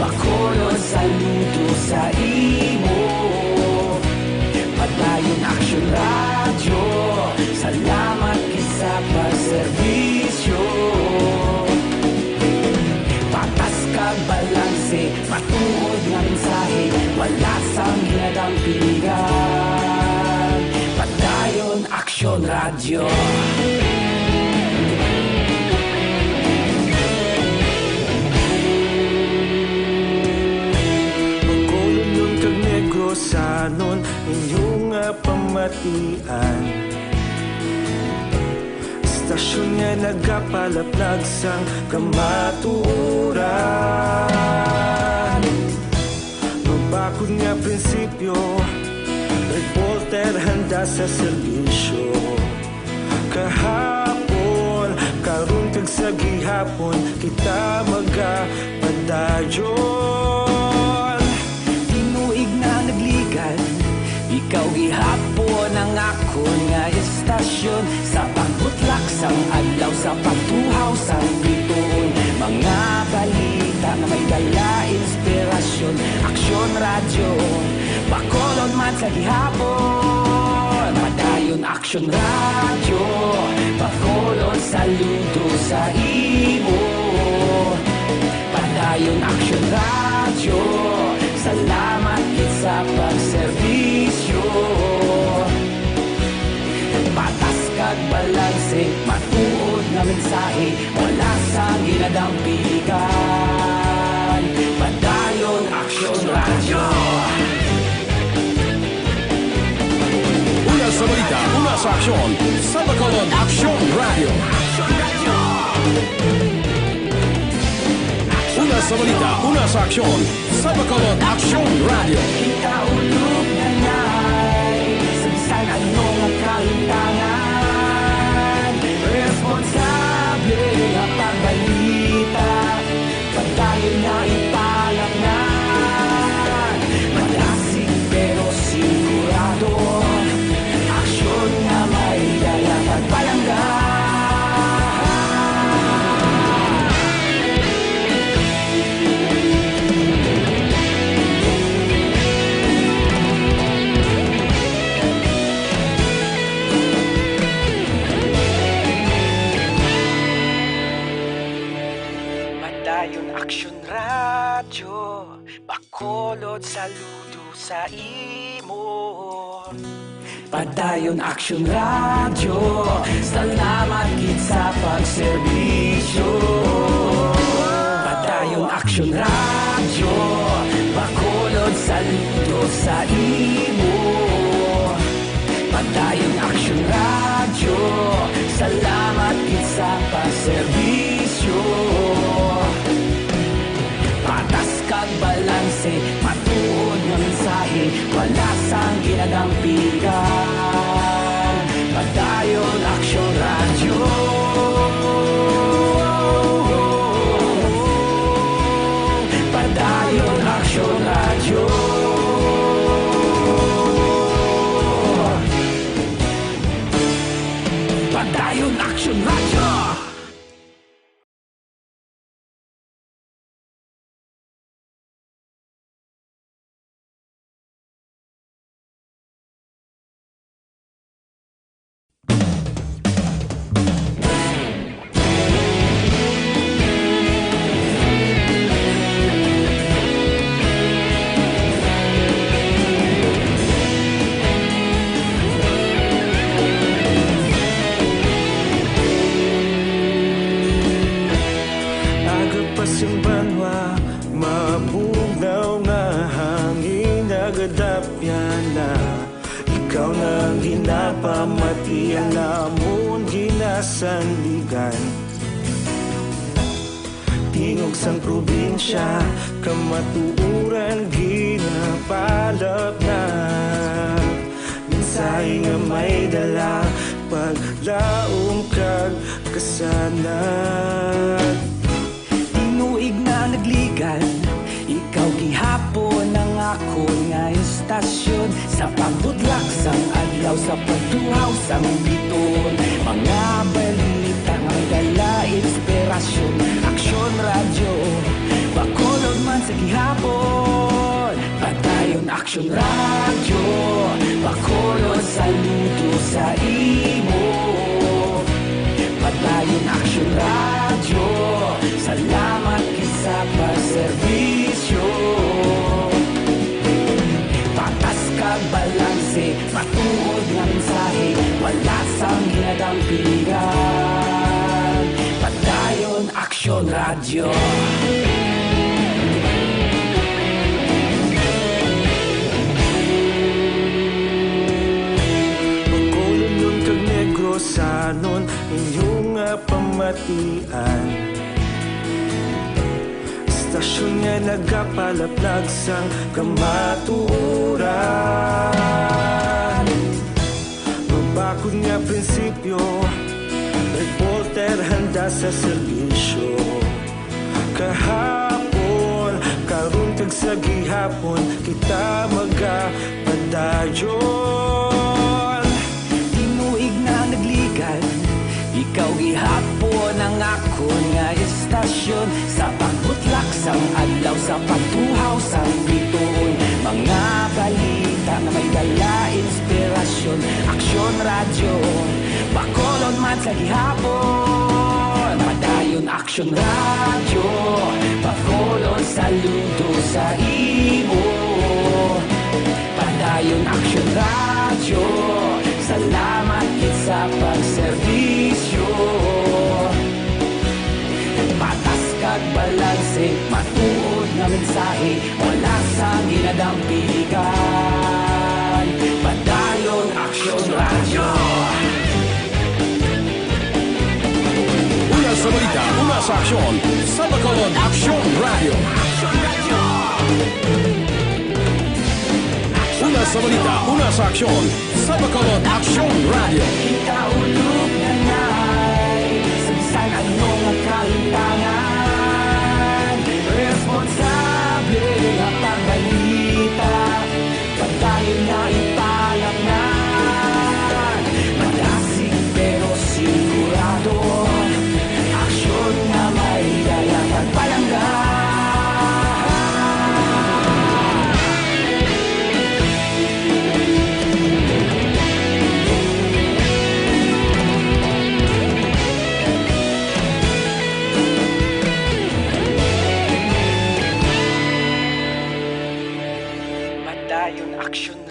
Bacolod saludo sa imo. Padayon Aksyon Radyo, salamat gid sa pagserbisyo. Patas kag balanse, matuod nga mensahe, wala sang ginadampingan. Padayon Aksyon Radyo. Bacolodnon kag Negrosanon, inyo nga pamatian. Istasyon nga nagapalapnag sang kamatuoran. Mabakod nga prinsipyo, reporter handa sa serbisyo. Kahapon, karon kag sa gihapon, kita magapadayon. Tinuig na nagligan, ikaw gihapon ang akon nga istasyon. Sa pagbutlak sang adlaw, sa pagtuhaw sang bituon, mga balita nga may dala inspirasyon. Aksyon Radyo, Bacolod man sa gihapon. Padayon Aksyon Radyo, Bacolod saludo sa imo. Padayon Aksyon Radyo, salamat gid sa pagserbisyo. Patas kag balanse, matuod nga mensahe, wala sang ginadampingan. Padayon Aksyon Radyo. Una sa balita, una sa aksyon, sa Bacolod Aksyon Radyo. Una sa balita, una sa aksyon, sa Bacolod Aksyon Radyo. Kita ulog na nay, sa bisan ano nga kalimtangan, responsable nga pagbalita. Padayon na ipalapngan, malasig pero sigurado. Aksyon nga may dala pagpalangga. Padayon Aksyon Radyo, Bacolod saludo sa imo. Padayon Aksyon Radyo, salamat gid sa pagserbisyo. Padayon Aksyon Radyo, Bacolod, saludo sa imo. Padayon Aksyon Radyo, salamat gid sa pagserbisyo. Patas kag balanse, matuod nga mensahe, wala sang ginadampigan. Padayon Aksyon Radyo. Padayon Aksyon Radyo. Padayon Aksyon Radyo. Aga pa sing banwa, mabugnaw nga hangin nagadapyana. Ikaw na ang ginapamatian namon ginasandigan. Tingog sang probinsya, kamatuoran ginapalapnap. Mensahe nga may dala, paglaom kag kasanag. Tinuig na nagligan, ikaw gihapon ang akon nga istasyon. Sa pagbutlak sang adlaw, sa pagtuhaw sang bituon, mga balita nga may dala inspirasyon. Aksyon Radyo, Bacolod man sa gihapon. Padayon Aksyon Radyo, Bacolod, saludo sa imo. Padayon Aksyon Radyo, salamat gid sa pagserbisyo. Patas kag balanse, matuod nga mensahe, wala sang ginadampigan. Padayon Aksyon Radyo. Bacolodnon kag Negrosanon, inyo nga pamatian. Istasyon nga nagapalaplag sang kamatuoran. Mabakod nga prinsipyo, reporter handa sa serbisyo. Kahapon, karon kag sa gihapon, kita magapadayon. Tinuig na nagligan, ikaw gihapon ang akon nga istasyon. Sa pagbutlak sang adlaw, sa pagtuhaw sang bituon, mga balita nga may dala inspirasyon. Aksyon Radyo, Bacolod man sa gihapon. Padayon Aksyon Radyo, Bacolod, saludo sa imo. Padayon Aksyon Radyo, salamat gid sa pagserbisyo. Patas kag balanse, matuod nga mensahe, wala sang ginadampigan. Padayon Aksyon Radyo. Una sa balita, una sa aksyon, sa Bacolod Aksyon Radyo. Una sa balita, una sa aksyon, sa Bacolod Aksyon Radyo. Kita ulog na nay, sa bisan ano nga kahitangan, responsable nga pagbalita. Padayon na ipalapngan, madasig pero sigurado, aksyon nga may dala kag palangga.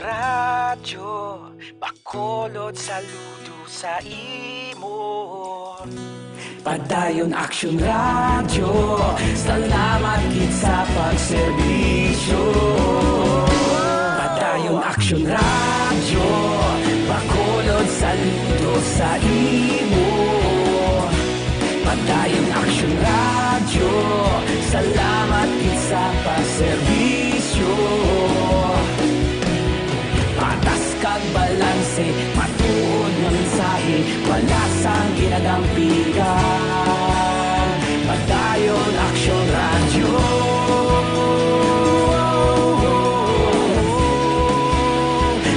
Radyo Bacolod, saludo sa imo. Padayon Aksyon Radyo, salamat gid sa pagserbisyo. Padayon Aksyon Radyo, Bacolod, saludo sa imo. Padayon Aksyon Radyo, salamat gid sa pagserbisyo. Patas kag balanse, matuod nga mensahe, wala sang ginadampigan. Padayon Aksyon Radyo.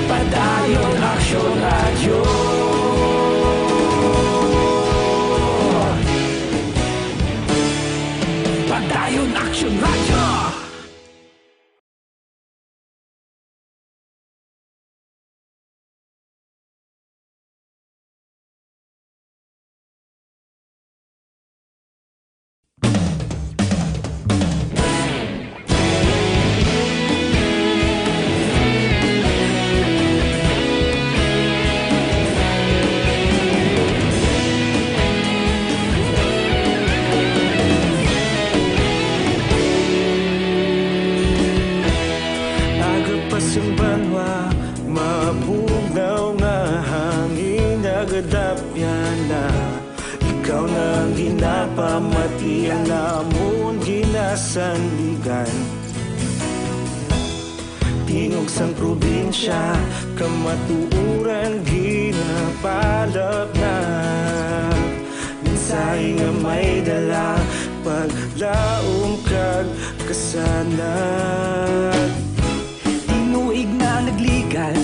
Padayon Aksyon Radyo. Padayon Aksyon Radyo. Aga pa sang banwa, mabugnaw nga hangin nagadapyan na. Ikaw na ang ginapamati, ang amon ginasandigan. Tingog sang probinsya, kamatuoran ginapalapnag. Mensahe nga may dala, paglaom kag kasanag. Tinuig na nagligad,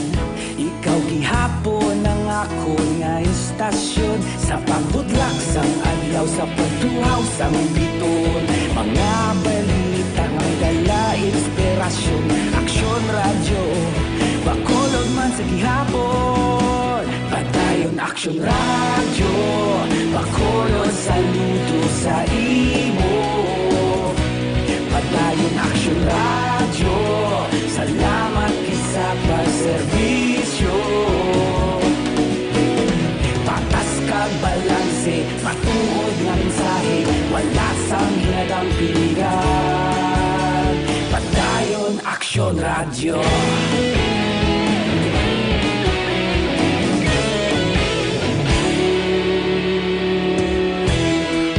ikaw gihapon ang akon nga istasyon. Sa pagbutlak sang adlaw, sa pagtuhaw sang biton, mga balita nga may dala inspirasyon. Aksyon Radyo, Bacolod man sa gihapon. Padayon Aksyon Radyo, Bacolod, saludo sa imo. Padayon Aksyon Radyo, salamat gid sa pagserbisyo. Patas kag balanse, matuod nga mensahe, wala sang ginadampigan. Padayon Aksyon Radyo.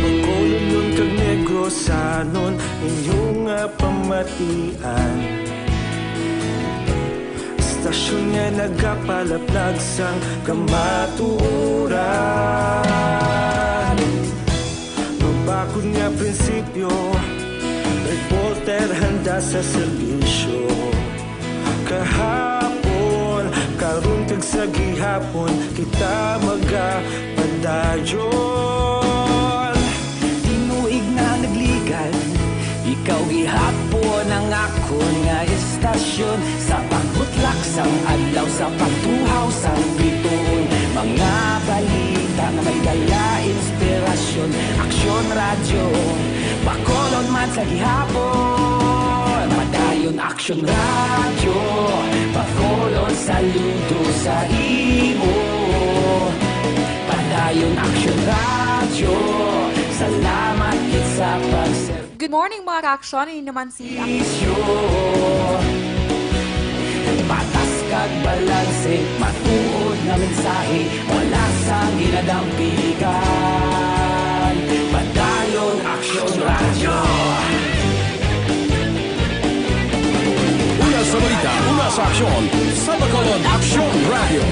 Bacolodnon kag Negrosanon, inyo nga pamatian. Istasyon nga nagapalaplag sang kamatuoran. Mabakod nga prinsipyo, reporter handa sa serbisyo. Kahapon, karon kag sa gihapon, kita magapadayon. Tinuig na nagligad, ikaw gihapon ang akon nga istasyon. Sa pagbutlak sang adlaw, sa pagtuhaw sang bituon, mga balita nga may dala inspirasyon. Aksyon Radyo, Bacolod man sa gihapon. Padayon Aksyon Radyo, Bacolod, saludo sa imo. Padayon Aksyon Radyo, salamat gid sa pagservisyo. Good morning, mga ka-aksyon. Ini naman si Isyo. Patas kag balanse, matuod nga mensahe, wala sang ginadampigan. Padayon Aksyon Radyo. Una sa balita, una sa aksyon, sa Bacolod Aksyon Radyo.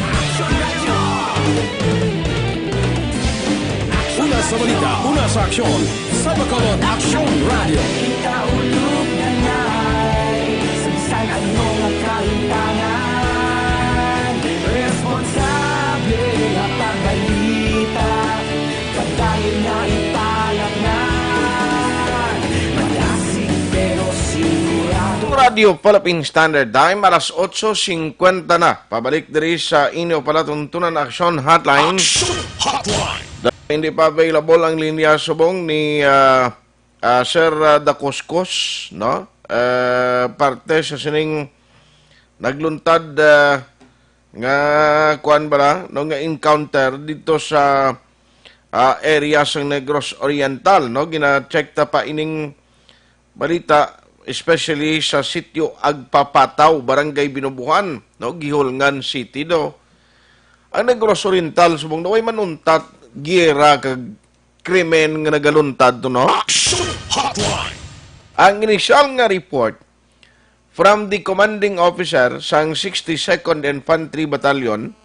Una sa balita, una sa aksyon, sa Bacolod Aksyon Radyo. Kita ulog na ngay, sa bisan ano nga kahitangan, responsable nga pagbalita, padayon nga ipalapngan. Malasig pero sigurado. Radyo Philippine Standard Time, alas otso singkwenta na. Pabalik diri sa inyo palatuntunan Aksyon Hotline. Aksyon Hotline. Dahil hindi pa available ang linya subong ni, ah, ah, Sir, ah, Dakuskus, no? Eh, parte sa sining nagluntad, ah, nga, kuan bala, no, nga encounter dito sa, ah, area sa Negros Oriental, no? Gina-check ta pa ining balita, especially sa sitio Agpapataw, Barangay Binubuhan, no? Gihulngan City do. Ang Negros Oriental, subong na way manuntat, giyera kag krimen nga nagaluntad to, no? Action Hotline! Ang inisyal nga report from the commanding officer sang sixty-second Infantry Battalion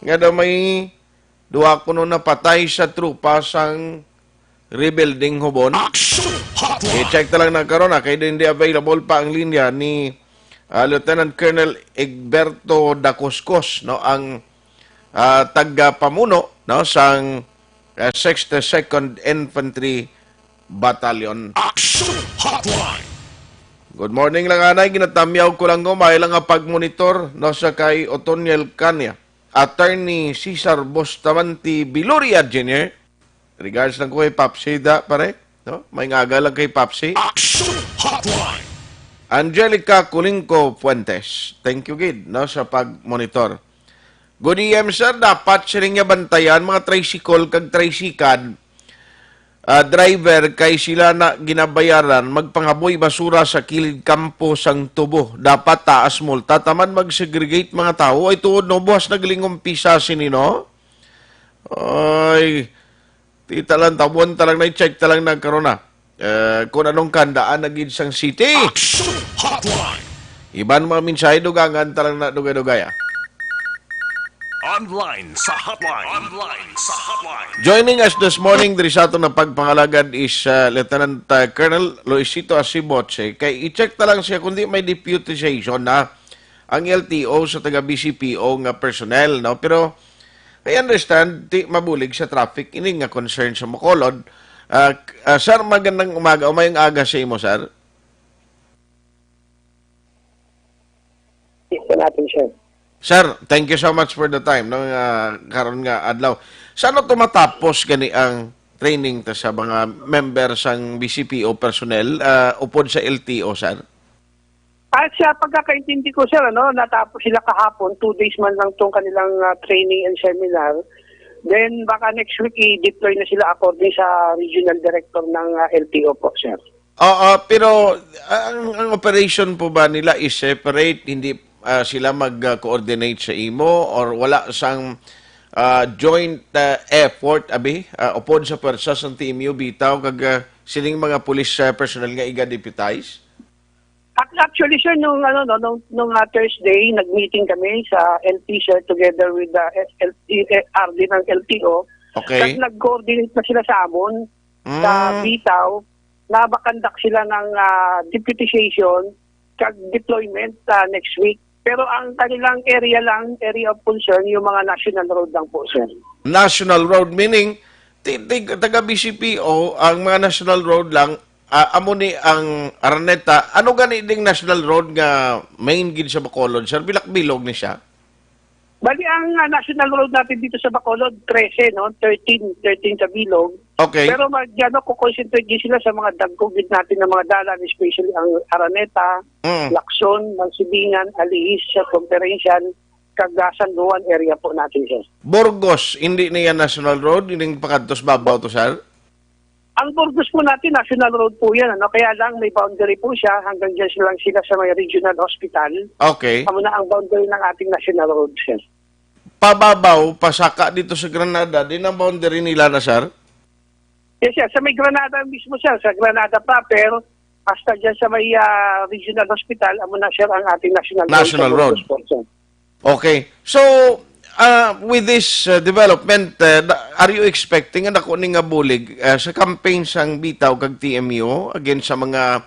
nga daw may duha kuno napatay sa tropa sang rebuilding Hubon. Action Hotline! I-check ta lang na karon, ah, kay hindi available pa ang linya ni, ah, Lieutenant Colonel Egberto Dacuscos, no, ang, ah, tagapamuno, no, sang, ah, sixty-second Infantry Battalion. Action Hotline! Good morning lang, anay. Ginatamyaw ko lang ko, may lang nga pag-monitor, no, sa kay Otoniel Cania. Attorney Cesar Bustamante Viloria Junior. Regards lang ko kay Papsi da, pare. No? May ngaga lang kay Papsi. Action Hotline! Angelica Culingco Fuentes. Thank you, gid, no, sa pag-monitor. Good A M, sir. Dapat sila nga bantayan, mga tricycle kag tricycad, ah, driver, kay sila na ginabayaran magpangaboy basura sa kilid kampo sang tubo. Dapat taas multa, taman mag-segregate mga tawo. Ay, tuod, no? Buwas naglingom pisa sini, no? Ay, tita lang, tabon ta lang na, i-check ta lang na karon na. Eh, kung anong kandaan na gid sang city. Action Hotline! Iban mga mensahe, dugangan ta lang na dugay-dugay, ah. Online sa hotline. Online sa hotline. Joining us this morning diri sa aton nga pagpangalagad is, uh, Lieutenant, uh, Colonel Luisito Asiboche. Kay i-check ta lang siya kundi may deputization na ang L T O sa taga B C P O nga personnel, no? Pero I understand, ti mabulig sa traffic ini nga concern sa Bacolod. Uh, uh, sir, magandang umaga o mayong aga sa imo, sir. Ito natin, sir. Sir, thank you so much for the time, no, nga karon nga adlaw. Sa ano to matapos gani ang training ta sa mga member sang B C P O personnel, ah, upod sa L T O, sir? At sa pagkakaintindi ko, sir, ano, natapos sila kahapon, two days man lang tong kanilang ah, training and seminar. Then baka next week i-deploy na sila according sa regional director ng ah, L T O po, sir. Oo, pero ang, ang operation po ba nila is separate? Hindi ah, sila mag-coordinate sa imo or wala sang ah, joint ah, effort, abi? Ah, upod sa pwersa sang T M U bitaw kag ah, sining mga police ah, personnel nga iga-deputize? Ac- Actually, sir, nung ano no, nung, nung ah, Thursday, nag-meeting kami sa L P, sir, together with the L P, R D ng L T O. Okay. Nag-coordinate na sila sa amon sa Mm. Bitaw na makandak sila ng ah, deputization kag deployment ah, next week. Pero ang kanilang area lang, area of concern, yung mga national road lang po, sir. National road, meaning ti, ti, taga B C P O, ang mga national road lang, ah, amo ni ang Araneta. Ano gani ding national road nga main gid sa Bacolod, sir? Bilak-bilog ni siya? Bali, ang ah, national road natin dito sa Bacolod, trese, no? Thirteen, thirteen sa bilog. Okay. Pero mag, ano, kukonsentrate din sila sa mga dagkog din natin ng mga dalan, especially ang Araneta, Mm. Lacson, Mansibingan, Alihis, sa Conferencial, kag ah, San Juan area po natin, sir. Burgos, hindi niya national road, hindi pakadtos babaw to, sir? Ang Burgos po natin, national road po yan. Ano? Kaya lang, may boundary po siya. Hanggang dyan lang sila sa may regional hospital. Okay. Amo na ang boundary ng ating national road, sir. Pababaw, pasaka dito sa Granada, din ang boundary nila na, sir? Yes, sir. Sa may Granada mismo, sir. Sa Granada proper, hasta dyan sa may ah, regional hospital, amo na, sir, ang ating national road. National sa road. Burgos po, sir. Okay. So, uh, with this uh, development, uh, da- are you expecting nga dako ni nga bulig uh, sa campaign sang Bitaw kag T M U against sa mga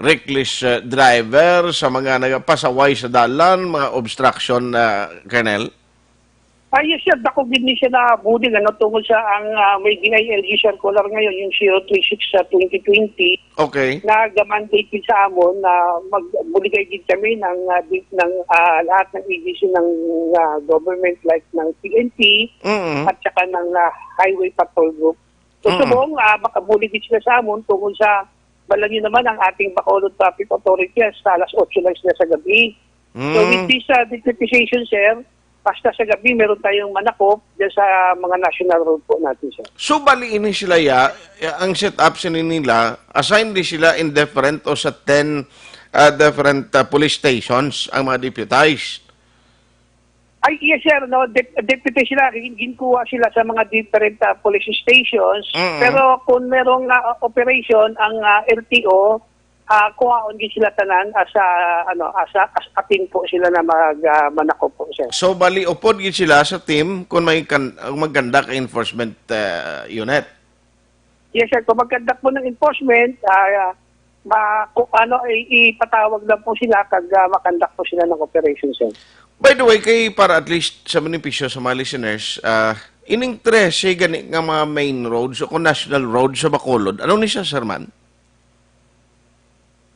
reckless uh, driver, sa mga nagapasaway sa dalan, mga obstruction, uh, Colonel? Ah, yes, sir. Dako gid ni siya na bulig, ano, tungod sa ang ah, may D I L G circular ngayon, yung zero three six sa twenty twenty, Okay. na ga-mandate gid sa amon na magbuligay gid kami ng ah, di- ng ah, lahat ng agency ng ah, government, like ng P N P Mm. at saka ng ah, Highway Patrol Group. So, Mm. subong, ah, makabulig gid sila sa amon tungod sa, alam niyo naman, ang ating Bacolod Traffic Authority, hasta alas otso lang sila sa gabi. So, with Mm. this, uh, deputization, sir, basta sa gabi, meron tayong manakop dyan sa mga national road po natin, sir. So, bali ini sila, ya, ang setup sini nila, assign di sila in different o sa ten, ah, different, ah, police stations ang mga deputized? Ay, yes, sir. No? Dep-, deputy sila. Gin-, ginkuha sila sa mga different, ah, police stations. Mm-mm. Pero kung merong, ah, operation ang, ah, L T O, ah, kuhaon din sila tanan as a, ano, as a, as a team po sila na mag, ah, manakop po, sir. So, bali, upod gid sila sa team kung may kan-, kung magkanda ka enforcement, ah, unit? Yes, sir. Kung magkanda po ng enforcement, ah, ma-, kung ano, i-, ipatawag lang po sila kag, ah, makandak po sila ng operation, sir. By the way, kay para at least sa benepisyo sa mga listeners, ah, ining trese gani nga mga main roads o kung national road sa Bacolod, ano ni siya, sir, man?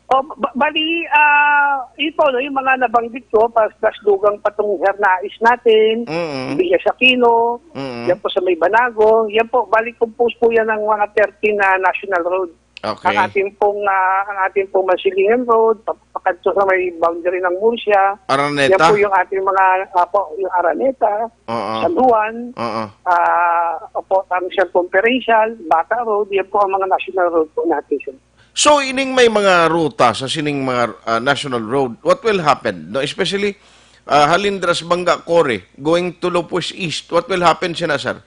O, ba-, bali, ah, yun po, no, yung mga nabanggit ko, pas, pas dugang pa tong Hernais natin, Mm. Villa Aquino, Mm. yan po sa may Banago, yan po, bali, compose po yan ng mga thirteen na national road. Okay. Ang ating pong, ah, ang ating pong Mansilingan Road, pa-, pakadto sa may boundary ng Murcia, Araneta? Yan po yung ating mga, apo, yung Araneta, Oo. San Juan, Oo. ah, opo, ang Circumferential, Bata Road, yan po ang mga national road po natin, sir. So, ining may mga ruta sa sining mga, ah, national road, what will happen? No? Especially, ah, halin dira sa Banga Core, going to Lopez East, what will happen sina, sir?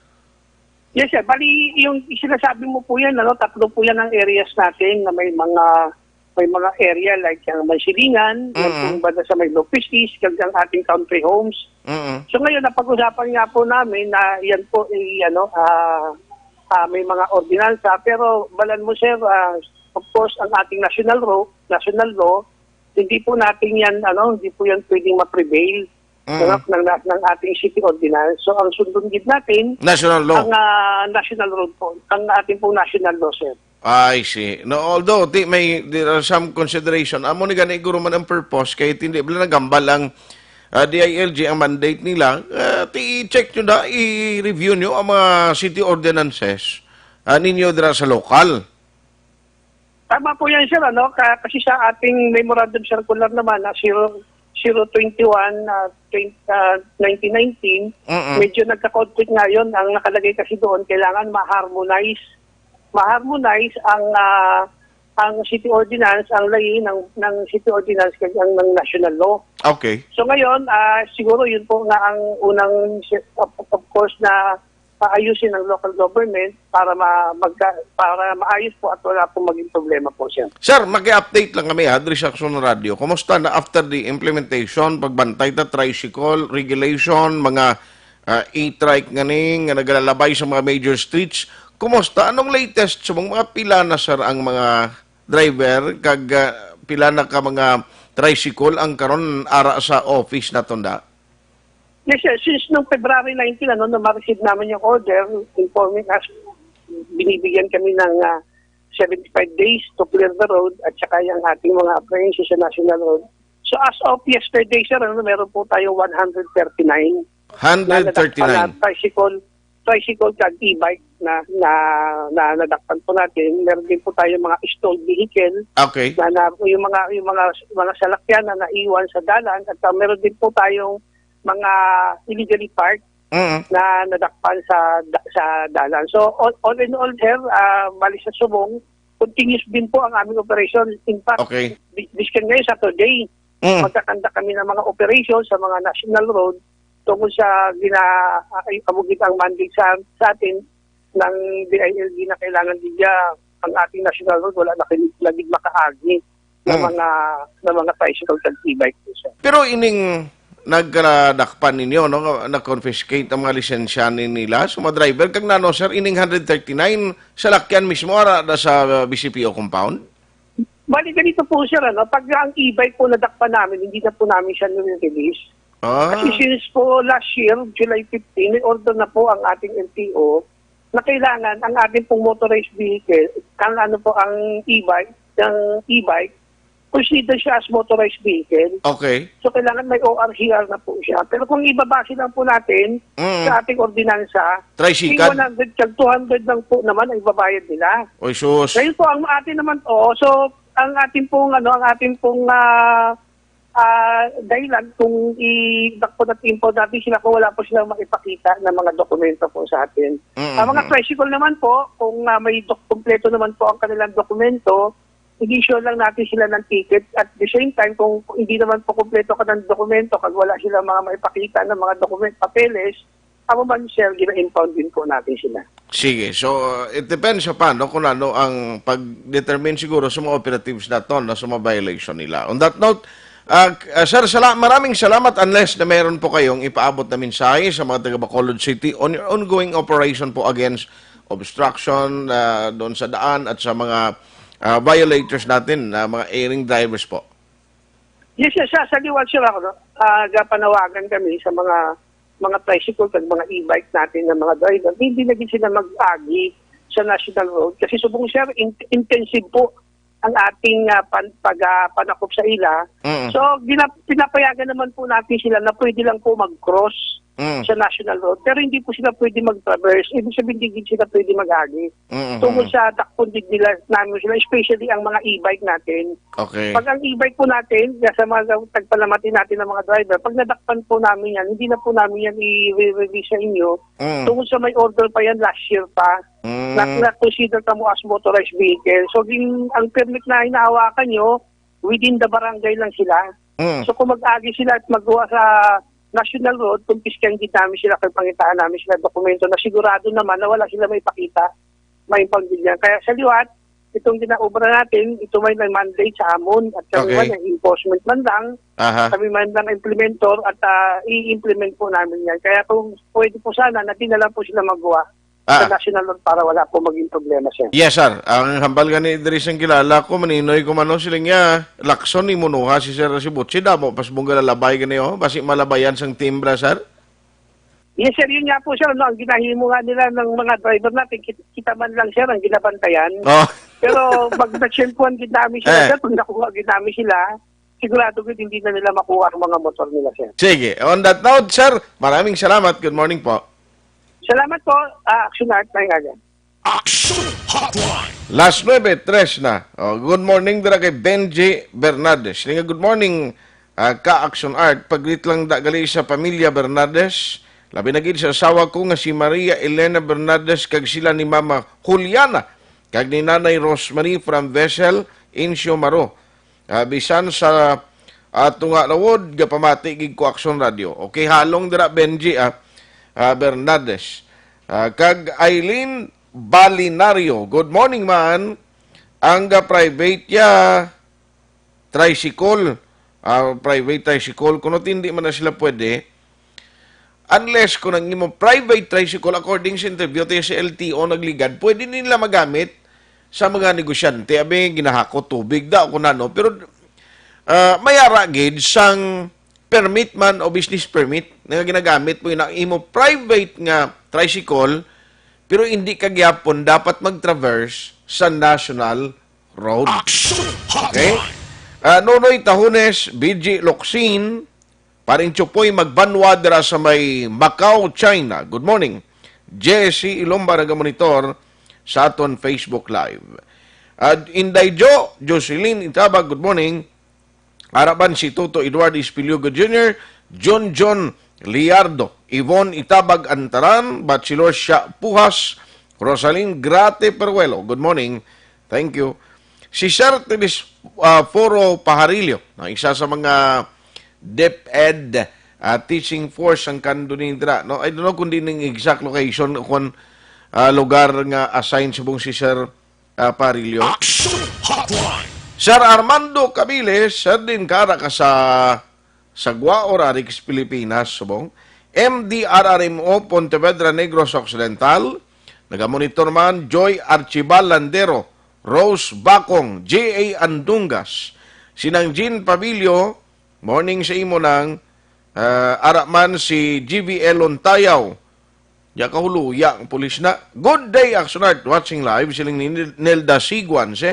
Yes, sir. Bali, yung sinasabi mo po yan, ano, tatlo po yan ang areas natin na may mga, may mga area like ang Mansilingan, yan Mm. pong banda sa may Lopez East, kag ang ating country homes. Mm. So ngayon, napag-usapan nga po namin na yan po, eh, ano, ah, ah, may mga ordinansa. Pero balan mo, sir, ah, of course, ang ating national law, national law, hindi po natin yan, ano, hindi po yan pwedeng ma-prevail Mm. ng, ng, ng ating city ordinance. So, ang sundon gid natin, National law. ang, ah, national road po, ang ating pong national law, sir. I see. No, although, ti, may, there are some consideration. Amo ni gani, guro, man ang purpose, kay hindi bala nagambal ang, ah, D I L G, ang mandate nila. Ah, ti, i-check nyo na, i-review nyo ang mga city ordinances, ah, ninyo dira sa lokal. Tama po yan, sir, ano? Ka-, kasi sa ating memorandum circular naman na zero, zero twenty-one, ah, twenty, ah, nineteen nineteen, Mm-mm. medyo nagka-conflict ngayon. Ang nakalagay kasi doon, kailangan ma-harmonize. Ma-harmonize ang, ah, ang city ordinance, ang layi ng, ng city ordinance kag ang ng national law. Okay. So ngayon, ah, siguro yun po nga ang unang, of, of course, na paayusin ng local government para ma-, magka-, para maayos po at wala pong maging problema po, sir. Sir, maki-update lang kami, ha, diri sa Aksyon Radio. Kumusta na after the implementation, pagbantay ta, tricycle, regulation, mga, ah, e-trike nga ni, nga nagalalabay sa mga major streets? Kumusta? Anong latest sa mga, mga pila na, sir, ang mga driver kag, ah, pila na ka mga tricycle ang karon ara sa office naton da? Yes, sir. Since nung February nineteen, ano, nung ma-receive namin yung order, informing us, binibigyan kami ng, ah, seventy-five days to clear the road at saka yung ating mga appliances sa National Road. So, as of yesterday, sir, ano, meron po tayo one hundred thirty-nine na nadakpan na Hundred thirty-nine. tricycle, tricycle kag e-bike na, na, na nadakpan po natin. Meron din po tayo mga stalled vehicle Okay. na, na yung mga, yung mga, mga salakyan na naiwan sa dalan at, ah, meron din po tayong mga illegally parked Mm. na nadakpan sa da-, sa dalan. So, all, all in all, sir, ah, bali sa subong, continuous din po ang aming operation. In fact, Okay. bi-, biskan ngayon, Saturday, Mm. magkakanda kami ng mga operation sa mga national road tungkol sa gina-, ay, amo gid ang mandate sa, sa atin ng D I L G na kailangan din niya ang ating national road, wala na kini-, na gid makaagi ng Mm. mga, ng mga tricycle kag e-bike po, sir. Pero ining nagkadakpan ninyo, no, na-confiscate ang mga lisensya ni nila sa mga driver, kag nano, sir, ining hundred thirty-nine salakyan mismo ara na sa B C P O compound? Bali, ganito po, sir, ano, pag ang e-bike po nadakpan namin, hindi na po namin siya nire-release. Ah. Kasi since po last year, July fifteen, may order na po ang ating L T O na kailangan ang ating pong motorized vehicle, ang ano po, ang e-bike, ang e-bike, consider siya as motorized vehicle. Okay. So, kailangan may O R C R na po siya. Pero kung ibabase lang po natin Mm. sa ating ordinansa, Tricycle. One hundred kag two hundred lang po naman ang ibabayad nila. Oy, sus. Ngayon po, ang atin naman, oo, so, ang ating pong, ano, ang ating pong, ah, ah, dahilan kung i-, dakpon at impound natin sila kung wala po silang maipakita na mga dokumento po sa atin. Mm-hmm. Ang mga tricycle naman po, kung, ah, may dok-, kompleto naman po ang kanilang dokumento, i-issue lang natin sila ng ticket. At the same time, kung hindi naman po kompleto ka ng dokumento, kag wala sila mga maipakita ng mga dokumento, papeles, amo man, sir, gina-impound din po natin sila. Sige. So, uh, it depends upon, no, kung ano ang pag-determine siguro sa mga operatives naton, no, sa mga violation nila. On that note, uh, uh, sir, sala-, maraming salamat, unless na meron po kayong ipaabot na mensahe sa mga taga Bacolod City on your ongoing operation po against obstruction, uh, doon sa daan at sa mga, uh, violators natin, uh, mga erring drivers po. Yes, yes, sa, sa liwat, sir, ako, no? Ah, gapanawagan kami sa mga, mga tricycle kag mga e-bike natin nga mga driver. Hindi na gid sila mag-agi sa national road kasi subong, sir, in-, intensive po ang ating, ah, pan-, pag, ah, panakop sa ila. Mm. So, gina-, pinapayagan naman po natin sila na pwede lang po mag-cross Mm. sa national road, pero hindi po sila pwede mag-traverse. Ibig sabihin, hindi sila pwede mag-agi. Mm-mm. Tungod sa dakpon din nila, namin sila, especially ang mga e-bike natin. Okay. Pag ang e-bike po natin, sa mga tagpalamati natin ng mga driver, pag nadakpan po namin yan, hindi na po namin yan i-release sa inyo. Mm. Tungod sa may order pa yan last year pa. Mm. Na, na-consider kamo as motorized vehicle. So, din, ang permit na hinahawakan nyo, within the barangay lang sila. Mm. So, kung mag-agi sila at magawa sa national road, kumpiskahan gid namin sila kag pangitaan namin sila dokumento na sigurado naman na wala sila may pakita, may pamilya. Kaya sa liwat, itong ginaobra natin, ito may may mandate sa amon at kami Okay. man ang enforcement man lang, Aha. kami man lang implementor at, ah, i-implement po namin yan. Kaya kung pwede po sana, na di na lang po sila magawa Ah. sa national road para wala po maging problema, sir. Yes, sir. Ang hambal gani diri sang kilala ko, maninoy ko man, no, siling niya, Lacson, imunuha si Sir Rasibuchi, damo pas mong galalabay gani, oh. Basi malabayan sang timbra, sir. Yes, sir. Yun nga po, sir, no, ang ginahimo nga nila ng mga driver natin, kit-, kita man lang, sir, ang ginabantayan. Oh. Pero pag na-check-kuhan gid namin sila, Eh. sir, pag nakuha gid namin sila, sigurado gid hindi na nila makuha ang mga motor nila, sir. Sige. On that note, sir, maraming salamat. Good morning po. Salamat po, ah, Action Art, maayong aga. Action Hotline. Las nuebe tres na. Oh, good morning dira kay Benji Bernardes. Siling nga, "Good morning, ah, ka Action Art. Pag-greet lang da gali sa pamilya Bernardes. Labi na gid sa asawa ko nga si Maria Elena Bernardes kag sila ni Mama Juliana kag ni Nanay Rosemary from Vessel, Incio Maro. Ah, bisan sa, ah, tunga lawod, gapamati gid ko Action Radio." Okay, halong dira, Benji, ah, ah, Bernardes. Ah, kag Eileen Balinario, "Good morning, man. Ang ga-private ya tricycle, ah, private tricycle, kuno hindi man na sila pwede. Unless kung ang imo private tricycle, according sa interview, ti sa L T O nagligad, pwede nila magamit sa mga negosyante, abi, ginahakot tubig da, o kung ano." Pero, ah, may ara gid sang permit man o business permit nga ginagamit mo, yung imo private nga tricycle, pero hindi ka gyapon dapat mag-traverse sa national road. Action Hotline. Okay? Ah, Nonoy Tahunes, B G Locsin, Paring Chupoy Magbanwa dira sa may Macau, China. Good morning. J C Ilomba nagamonitor sa aton Facebook Live. At Inday Jo, Jocelyn Itabag, good morning. Araban si Toto Eduardo Espiliogo Junior, John John Liardo, Yvonne Itabag Antaran, Bachelor Sha Puhas, Rosalyn Grate Peruelo. Good morning. Thank you. Si Sir Telis, ah, Foro Paharillo, na isa sa mga DepEd, ah, teaching force ang kandunindra, no? I don't know kung di ning exact location o kung, ah, lugar nga assigned subong si Sir, ah, Parillo. Action Hotline. Sir Armando Cabiles, sir, din kara ka sa Sagwa, Orarix, Pilipinas, subong. M D R R M O, Pontevedra, Negros Occidental. Nagamonitor man, Joy Archibal Landero, Rose Bacong, J A Andungas, Sinang Jean Pabilio, morning sa imo nang, ah, ara man si G V L Lontayaw, Ya kahuluya ang pulis na. Good day, Action Art. Watching live, siling ni Nel-, Nelda Siguan, si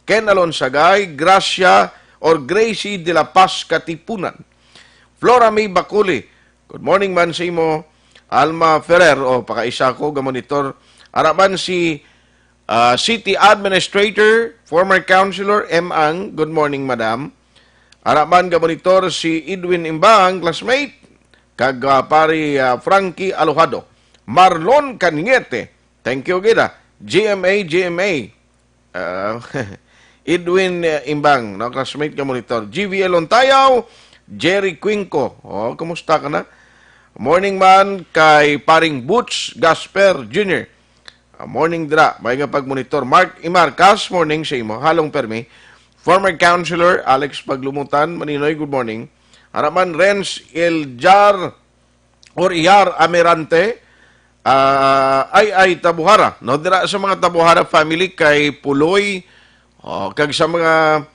Ken Alonsagay, Gracia or Gracie de la Paz Katipunan. Flora May Baculi. Good morning man sa imo. Alma Ferrer, o, pakaisa ko, gamonitor. Ara man si, ah, City Administrator, former Councilor M Ang. Good morning, Madam. Ara man ga monitor si Edwin Imbang, classmate, kag, ah, pari, ah, Frankie Alojado. Marlon Cañete, thank you gid, ah. G M A, G M A. Ah, Edwin, eh, Imbang, no, classmate nga monitor. G V L Ontayaw, Jerry Cuenco. Oh, kumusta ka na? Morning man kay paring Butch Gasper Junior. Ah, morning dira, may nga pagmonitor. Mark Imarcas, morning sa imo. Halong permi. Former Councilor Alex Paglumutan, Maninoy, good morning. Ara man, Renz Iljar or Iyar Amirante, ah, ay, ay, Tabuhara, no? Dira sa mga Tabuhara family kay Puloy, oh, kag sa mga,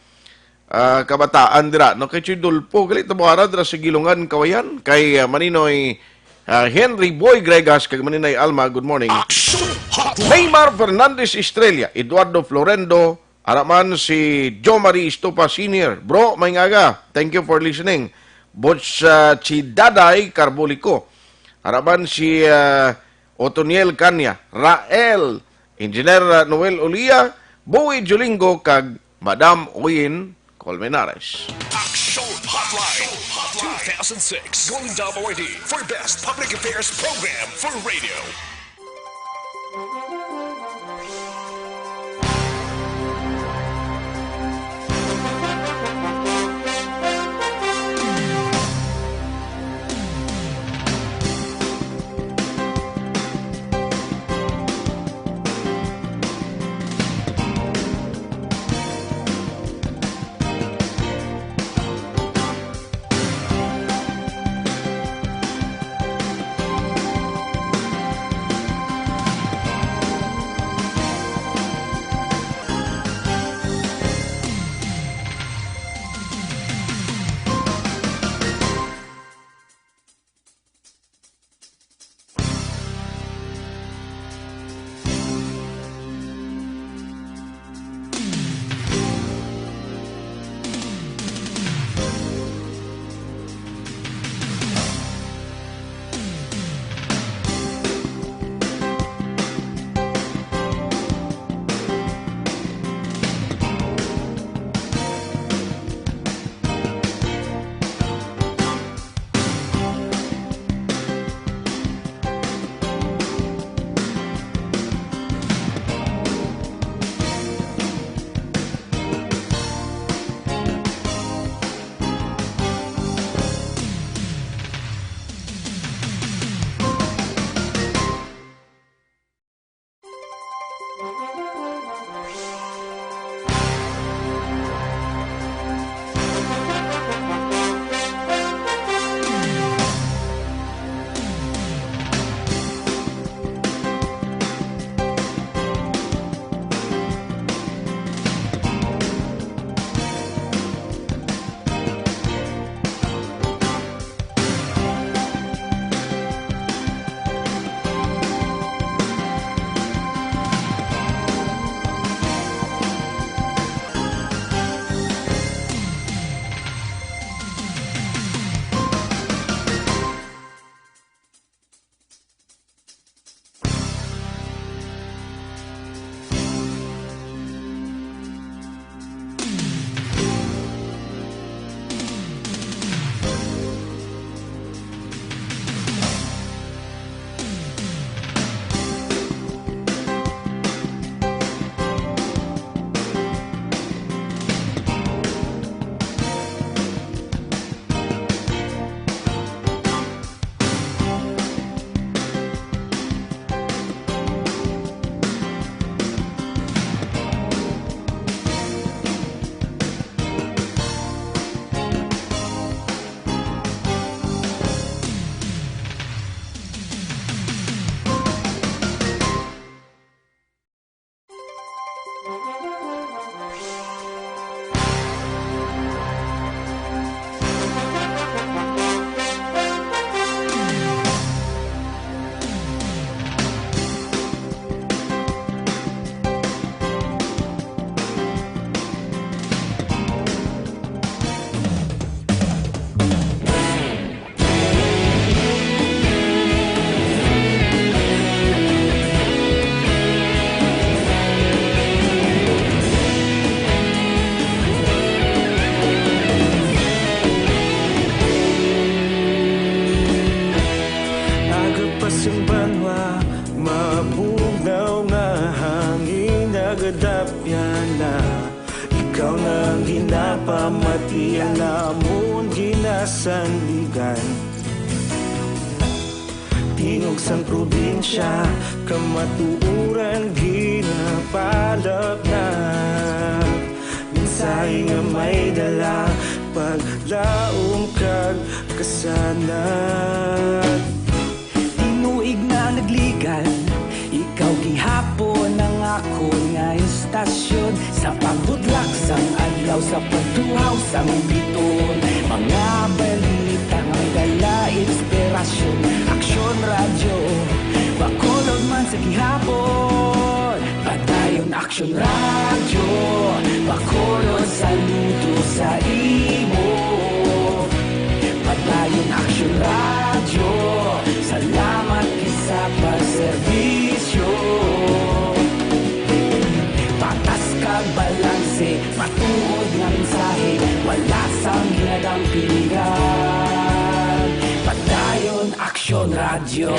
ah, kabataan dira, no? Kay Chuy Dulpo, gali Tabuhara, dira sa Gilungan, Kawayan, kay, ah, Maninoy, ah, Henry Boy Gregas, kag Maninay Alma, good morning. Action Hotline. Neymar Fernandez Estrella, Eduardo Florendo, ara man si Joe Marie Estupa Senior. Bro, may ngaga. Thank you for listening. Butch, ah, si Daday Carbolico. Ara man si, ah, Otoniel Canya. Rael, Engineer, ah, Noel Ulia, Boy Julingo, kag Madam Oyen Colmenares. Action Hotline two thousand six Golden Dove Awardee for Best Public Affairs Program for Radio. Sang banwa, mabugnaw nga hangin nagadapyana. Ikaw na ang ginapamatian namon ginasandigan. Tingog sang probinsya, kamatuoran ginapalapnap. Mensahe nga may dala, paglaom kag kasanag. Tinuig na nagligan, ikaw gihapon ang akon nga istasyon. Sa pagbudlak sang adlaw, sa pagtuhaw sang bituon, mga balita nga may dala inspirasyon. Aksyon Radyo, Bacolod man sa gihapon. Padayon Aksyon Radyo, Bacolod, saludo sa imo. Padayon Aksyon Radyo, salamat gid sa pagserbisyo. Patas kag balanse, matuod nga mensahe, wala sang ginadampingan. Padayon Aksyon Radyo.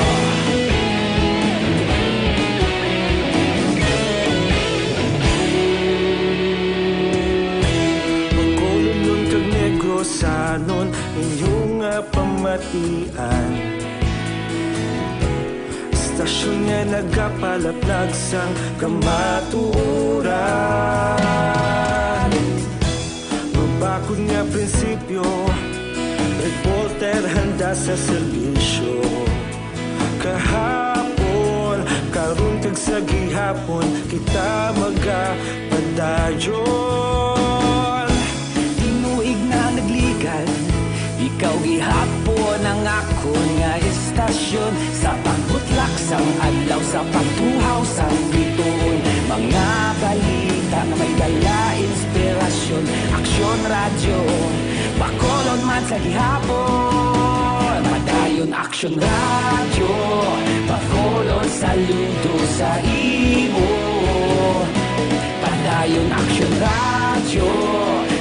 Bacolodnon kag Negrosanon, inyo nga pamatian. Istasyon nga nagapalaplag sang kamatuoran. Mabakod nga prinsipyo, reporter handa sa serbisyo. Kahapon, karon kag sa gihapon, kita magapadayon. Tinuig na nagligan, ikaw gihapon ang akon nga istasyon. Sa pagbutlak sang adlaw, sa pagtuhaw sang bituon, mga balita nga may dala inspirasyon. Aksyon Radyo, Bacolod man sa gihapon. Padayon Aksyon Radyo, Bacolod, saludo sa imo. Padayon Aksyon Radyo,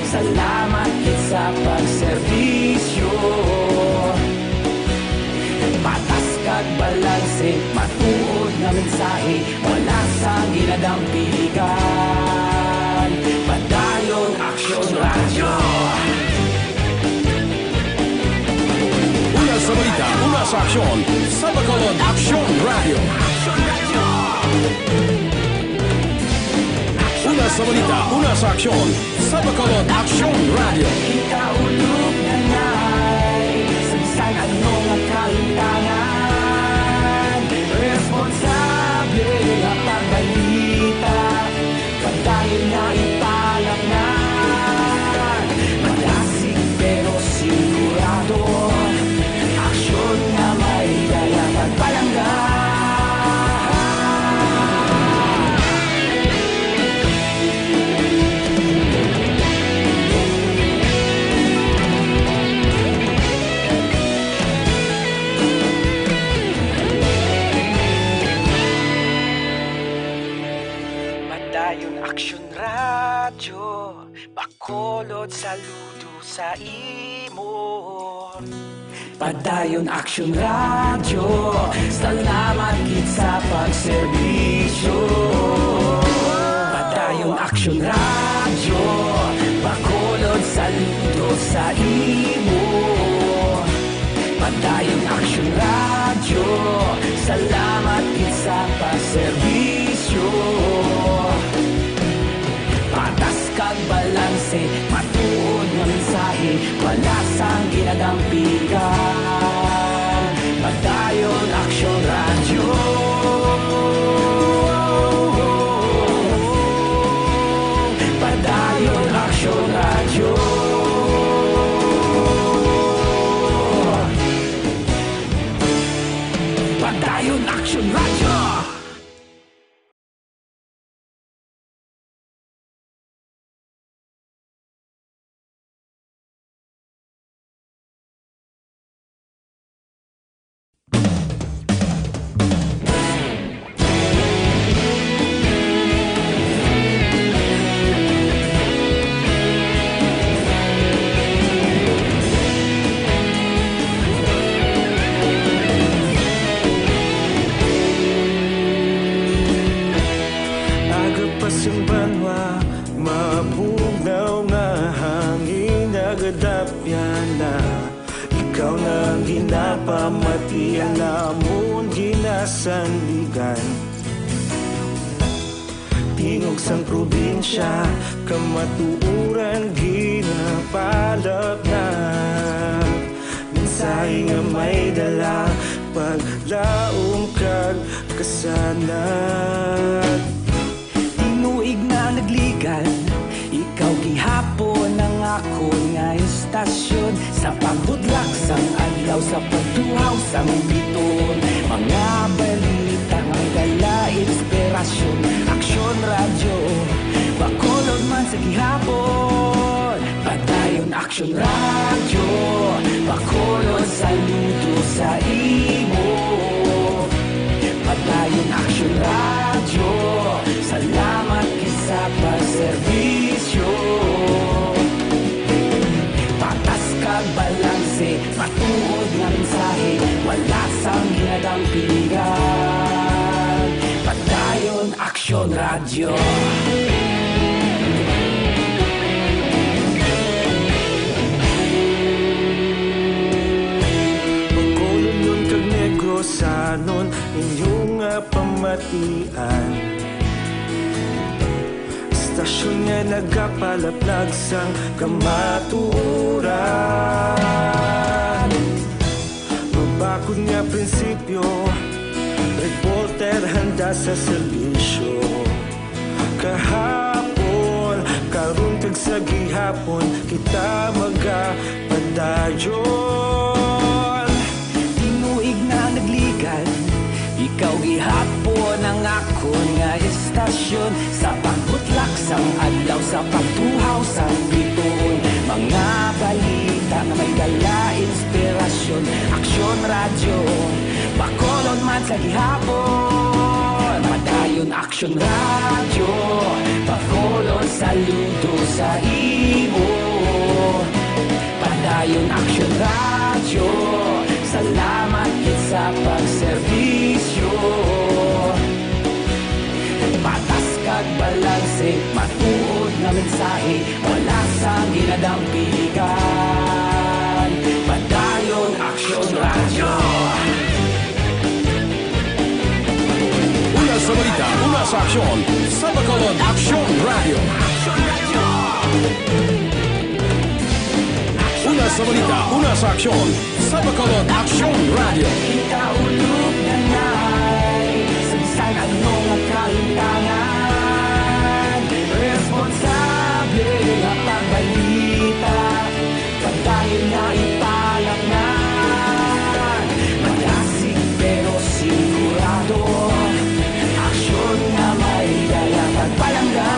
salamat gid sa pagserbisyo. Patas kag balanse, matuod nga mensahe, wala sang ginadampingan. Padayon Aksyon Radyo. Una sa balita, una sa aksyon, sa Bacolod Aksyon Radyo. Una sa balita, una sa aksyon, sa Bacolod Aksyon Radyo. Kita ulog na nay, sa bisan ano nga kahintangan, responsable nga pagbalita, padayon na ipalapngan. Malasig pero sigurado, aksyon nga may dala pagpalangga. Padayon Aksyon Radyo, Bacolod, saludo sa imo. Padayon Aksyon Radyo, salamat gid sa pagserbisyo. Padayon Aksyon Radyo, Bacolod, saludo sa imo. Padayon Aksyon Radyo, salamat gid sa pagserbisyo. Patas kag balanse, matuod nga mensahe, wala sang ginadampingan. Padayon Aksyon Radyo. Padayon Aksyon Radyo. Padayon Aksyon Radyo. Amon ginasandigan, tingog sang probinsya, kamatuoran ginapalapnag. Mensahe nga may dala, paglaom kag kasanag. Tinuig na nagligan, ikaw gihapon ang akon nga estasyon. Sa pagbudlak sang adlaw, sa pagtuhaw sang bituon, mga balita nga may dala inspirasyon. Aksyon Radyo, Bacolod man sa gihapon. Padayon Aksyon Radyo, Bacolod, saludo sa imo. Padayon Aksyon Radyo, salamat gid sa pagserbisyo. Patas kag balanse, matuod nga mensahe, wala sang ginadampigan. Padayon Aksyon Radyo. Bacolodnon kag Negrosanon, inyo nga pamatian. Estasyon nga nagapalaplag sang kamatuoran. Mabakod nga prinsipyo, reporter handa sa serbisyo. Kahapon, karon kag sa gihapon, kita magapadayon. Tinuig na nagligan, ikaw gihapon ang akon nga estasyon. Sa pagbutlak sang adlaw, sa pagtuhaw sang bituon, mga balita nga may dala inspirasyon. Aksyon Radyo, Bacolod man sa gihapon. Padayon Aksyon Radyo, Bacolod, saludo sa imo. Padayon Aksyon Radyo, salamat gid sa pagserbisyo. Patas kag balanse, matuod nga mensahe, wala sang ginadampigan. Padayon Aksyon Radyo. Una sa balita, una sa aksyon, sa Bacolod Aksyon Radyo. Una sa balita, una sa aksyon, sa Bacolod Aksyon Radyo. Kita ulog na nay, sa bisan ano nga kahintangan, responsable nga pagbalita, padayon na ipalapngan. Malasig pero sigurado, aksyon nga may dala pagpalangga.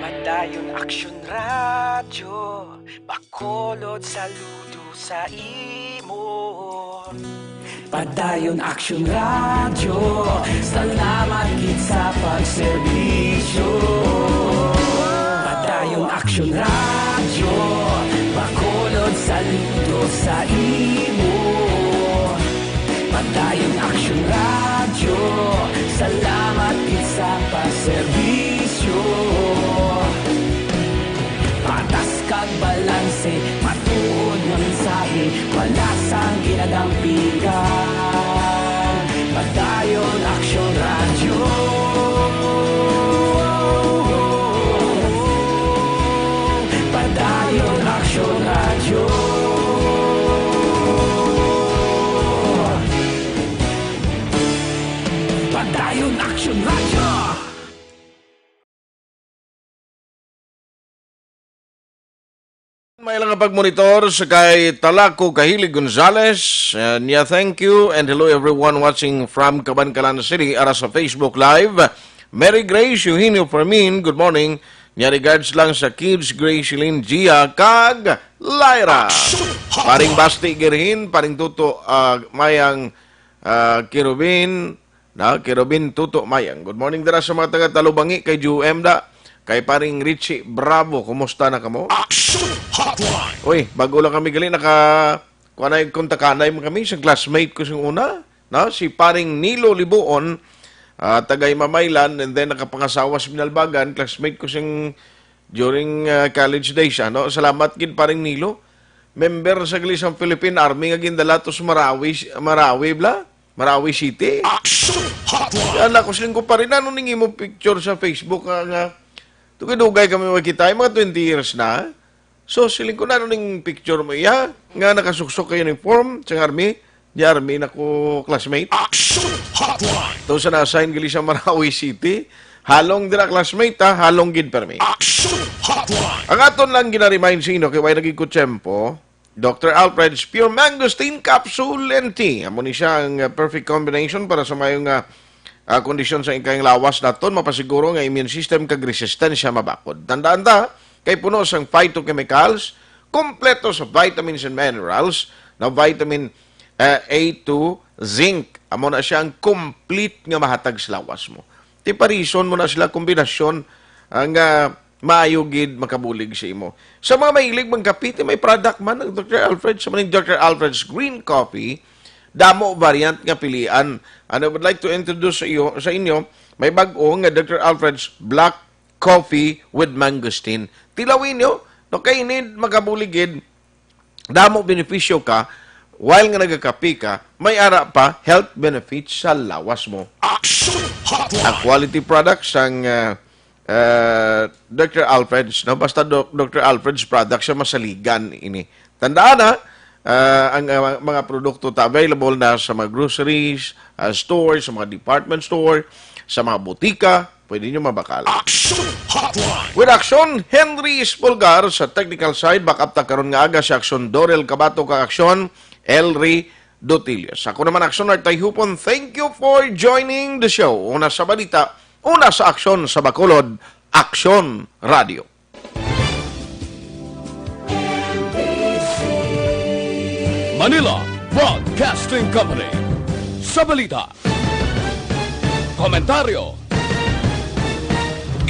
Padayon Aksyon Radyo, Bacolod, saludo sa imo. Padayon Aksyon Radyo, salamat gid sa pagserbisyo. Padayon Aksyon Radyo, Bacolod, saludo sa imo. Padayon Aksyon Radyo, salamat gid sa pagserbisyo. Patas kag balanse, matuod nga mensahe, wala sang ginadampigan. Padayon Aksyon Radyo. Padayon Aksyon Radyo. Padayon Aksyon Radyo. May lang pagmonitor sa kay Talaco Kahilig Gonzales. Uh, niya, thank you and hello everyone watching from Kabankalan City ara sa Facebook Live. Mary Grace Eugenio Fermin, good morning. Niya, regards lang sa kids, Gracelyn, Gia, kag Lyra. Paring Basti Girhin, paring Tuto, ah, Mayang, ah, Kirubin, na, Kirubin Tuto Mayang. Good morning dira sa mga taga Talubangi kay G U M da. Kay paring Richie Bravo, kumusta na kamo? Action Hotline! Uy, bago lang kami gali, naka, kuanay, kontakanay man kami sa classmate ko sing una, no? Si paring Nilo Libuon, ah, taga Imamaylan, and then nakapangasawa sa Binalbagan, classmate ko sing during, ah, college days, ano? Salamat gid, paring Nilo. Member sa gali sang Philippine Army nga gindala to sa Marawi, Marawi, bla? Marawi City. Action Hotline! Yan ako, siling ko, "Pare, ano ning imong picture sa Facebook nga, nga, dugay-dugay kami magkita, mga twenty years na." So, siling ko, "Ano ning picture mo, iya? Nga nakasuksok ka uniform sa army?" Di army na ko classmate. Action Hotline! To sa na-assign gali sa Marawi City. Halong dira classmate, ha? Halong gid permi. Action Hotline! Ang aton lang gina-remind sa inyo, kay way naging kutsempo, Doctor Alfred's Pure Mangosteen Capsule and Tea. Amo ni siya ang, uh, perfect combination para sa mayo nga, uh, kondisyon sa inyong lawas naton. Mapasiguro nga immune system kag resistensya mabakod. Tandaan ta, kay puno sang phytochemicals, kompleto sa vitamins and minerals, na vitamin, uh, A to zinc. Amo na siya ang complete nga mahatag sa lawas mo. Ti parison mo na sila kombinasyon, ah, nga maayo gid makabulig sa imo. Sa mga mahilig mangkape, ti may product man ang Doctor Alfred. Sa maning Doctor Alfred's Green Coffee, damo variant nga pilian. And I would like to introduce sa iyo, sa inyo, may bag-o nga Doctor Alfred's Black Coffee with Mangosteen. Tilawin nyo, no, kay ini makabulig gid, damo benepisyo ka, while nga nagakape ka, may ara pa health benefits sa lawas mo. Action Hotline! Ang quality products sang, uh, uh, Doctor Alfred's, no? Basta Doc-, Doctor Alfred's products siya, masaligan ini. Tandaan, ha, uh, ang, uh, mga produkto ta available na sa mga groceries, uh, stores, sa mga department store, sa mga butika, pwede nyo mabakal. Action Hotline! With Action, Henry Espolgar sa technical side, back up ta karon nga aga si Action Dorel Cabato kag Action Elry Dotilios. Ako naman, Action Art Tayhupon, thank you for joining the show. Una sa balita, una sa aksyon sa Bacolod, Action Radio. Manila Broadcasting Company. Sa balita, komentaryo,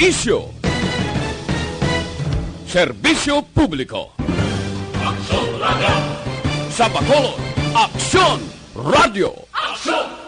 isyu, serbisyo publiko. Aksyon Radio. Sa Bacolod, Aksyon Radio. Aksyon!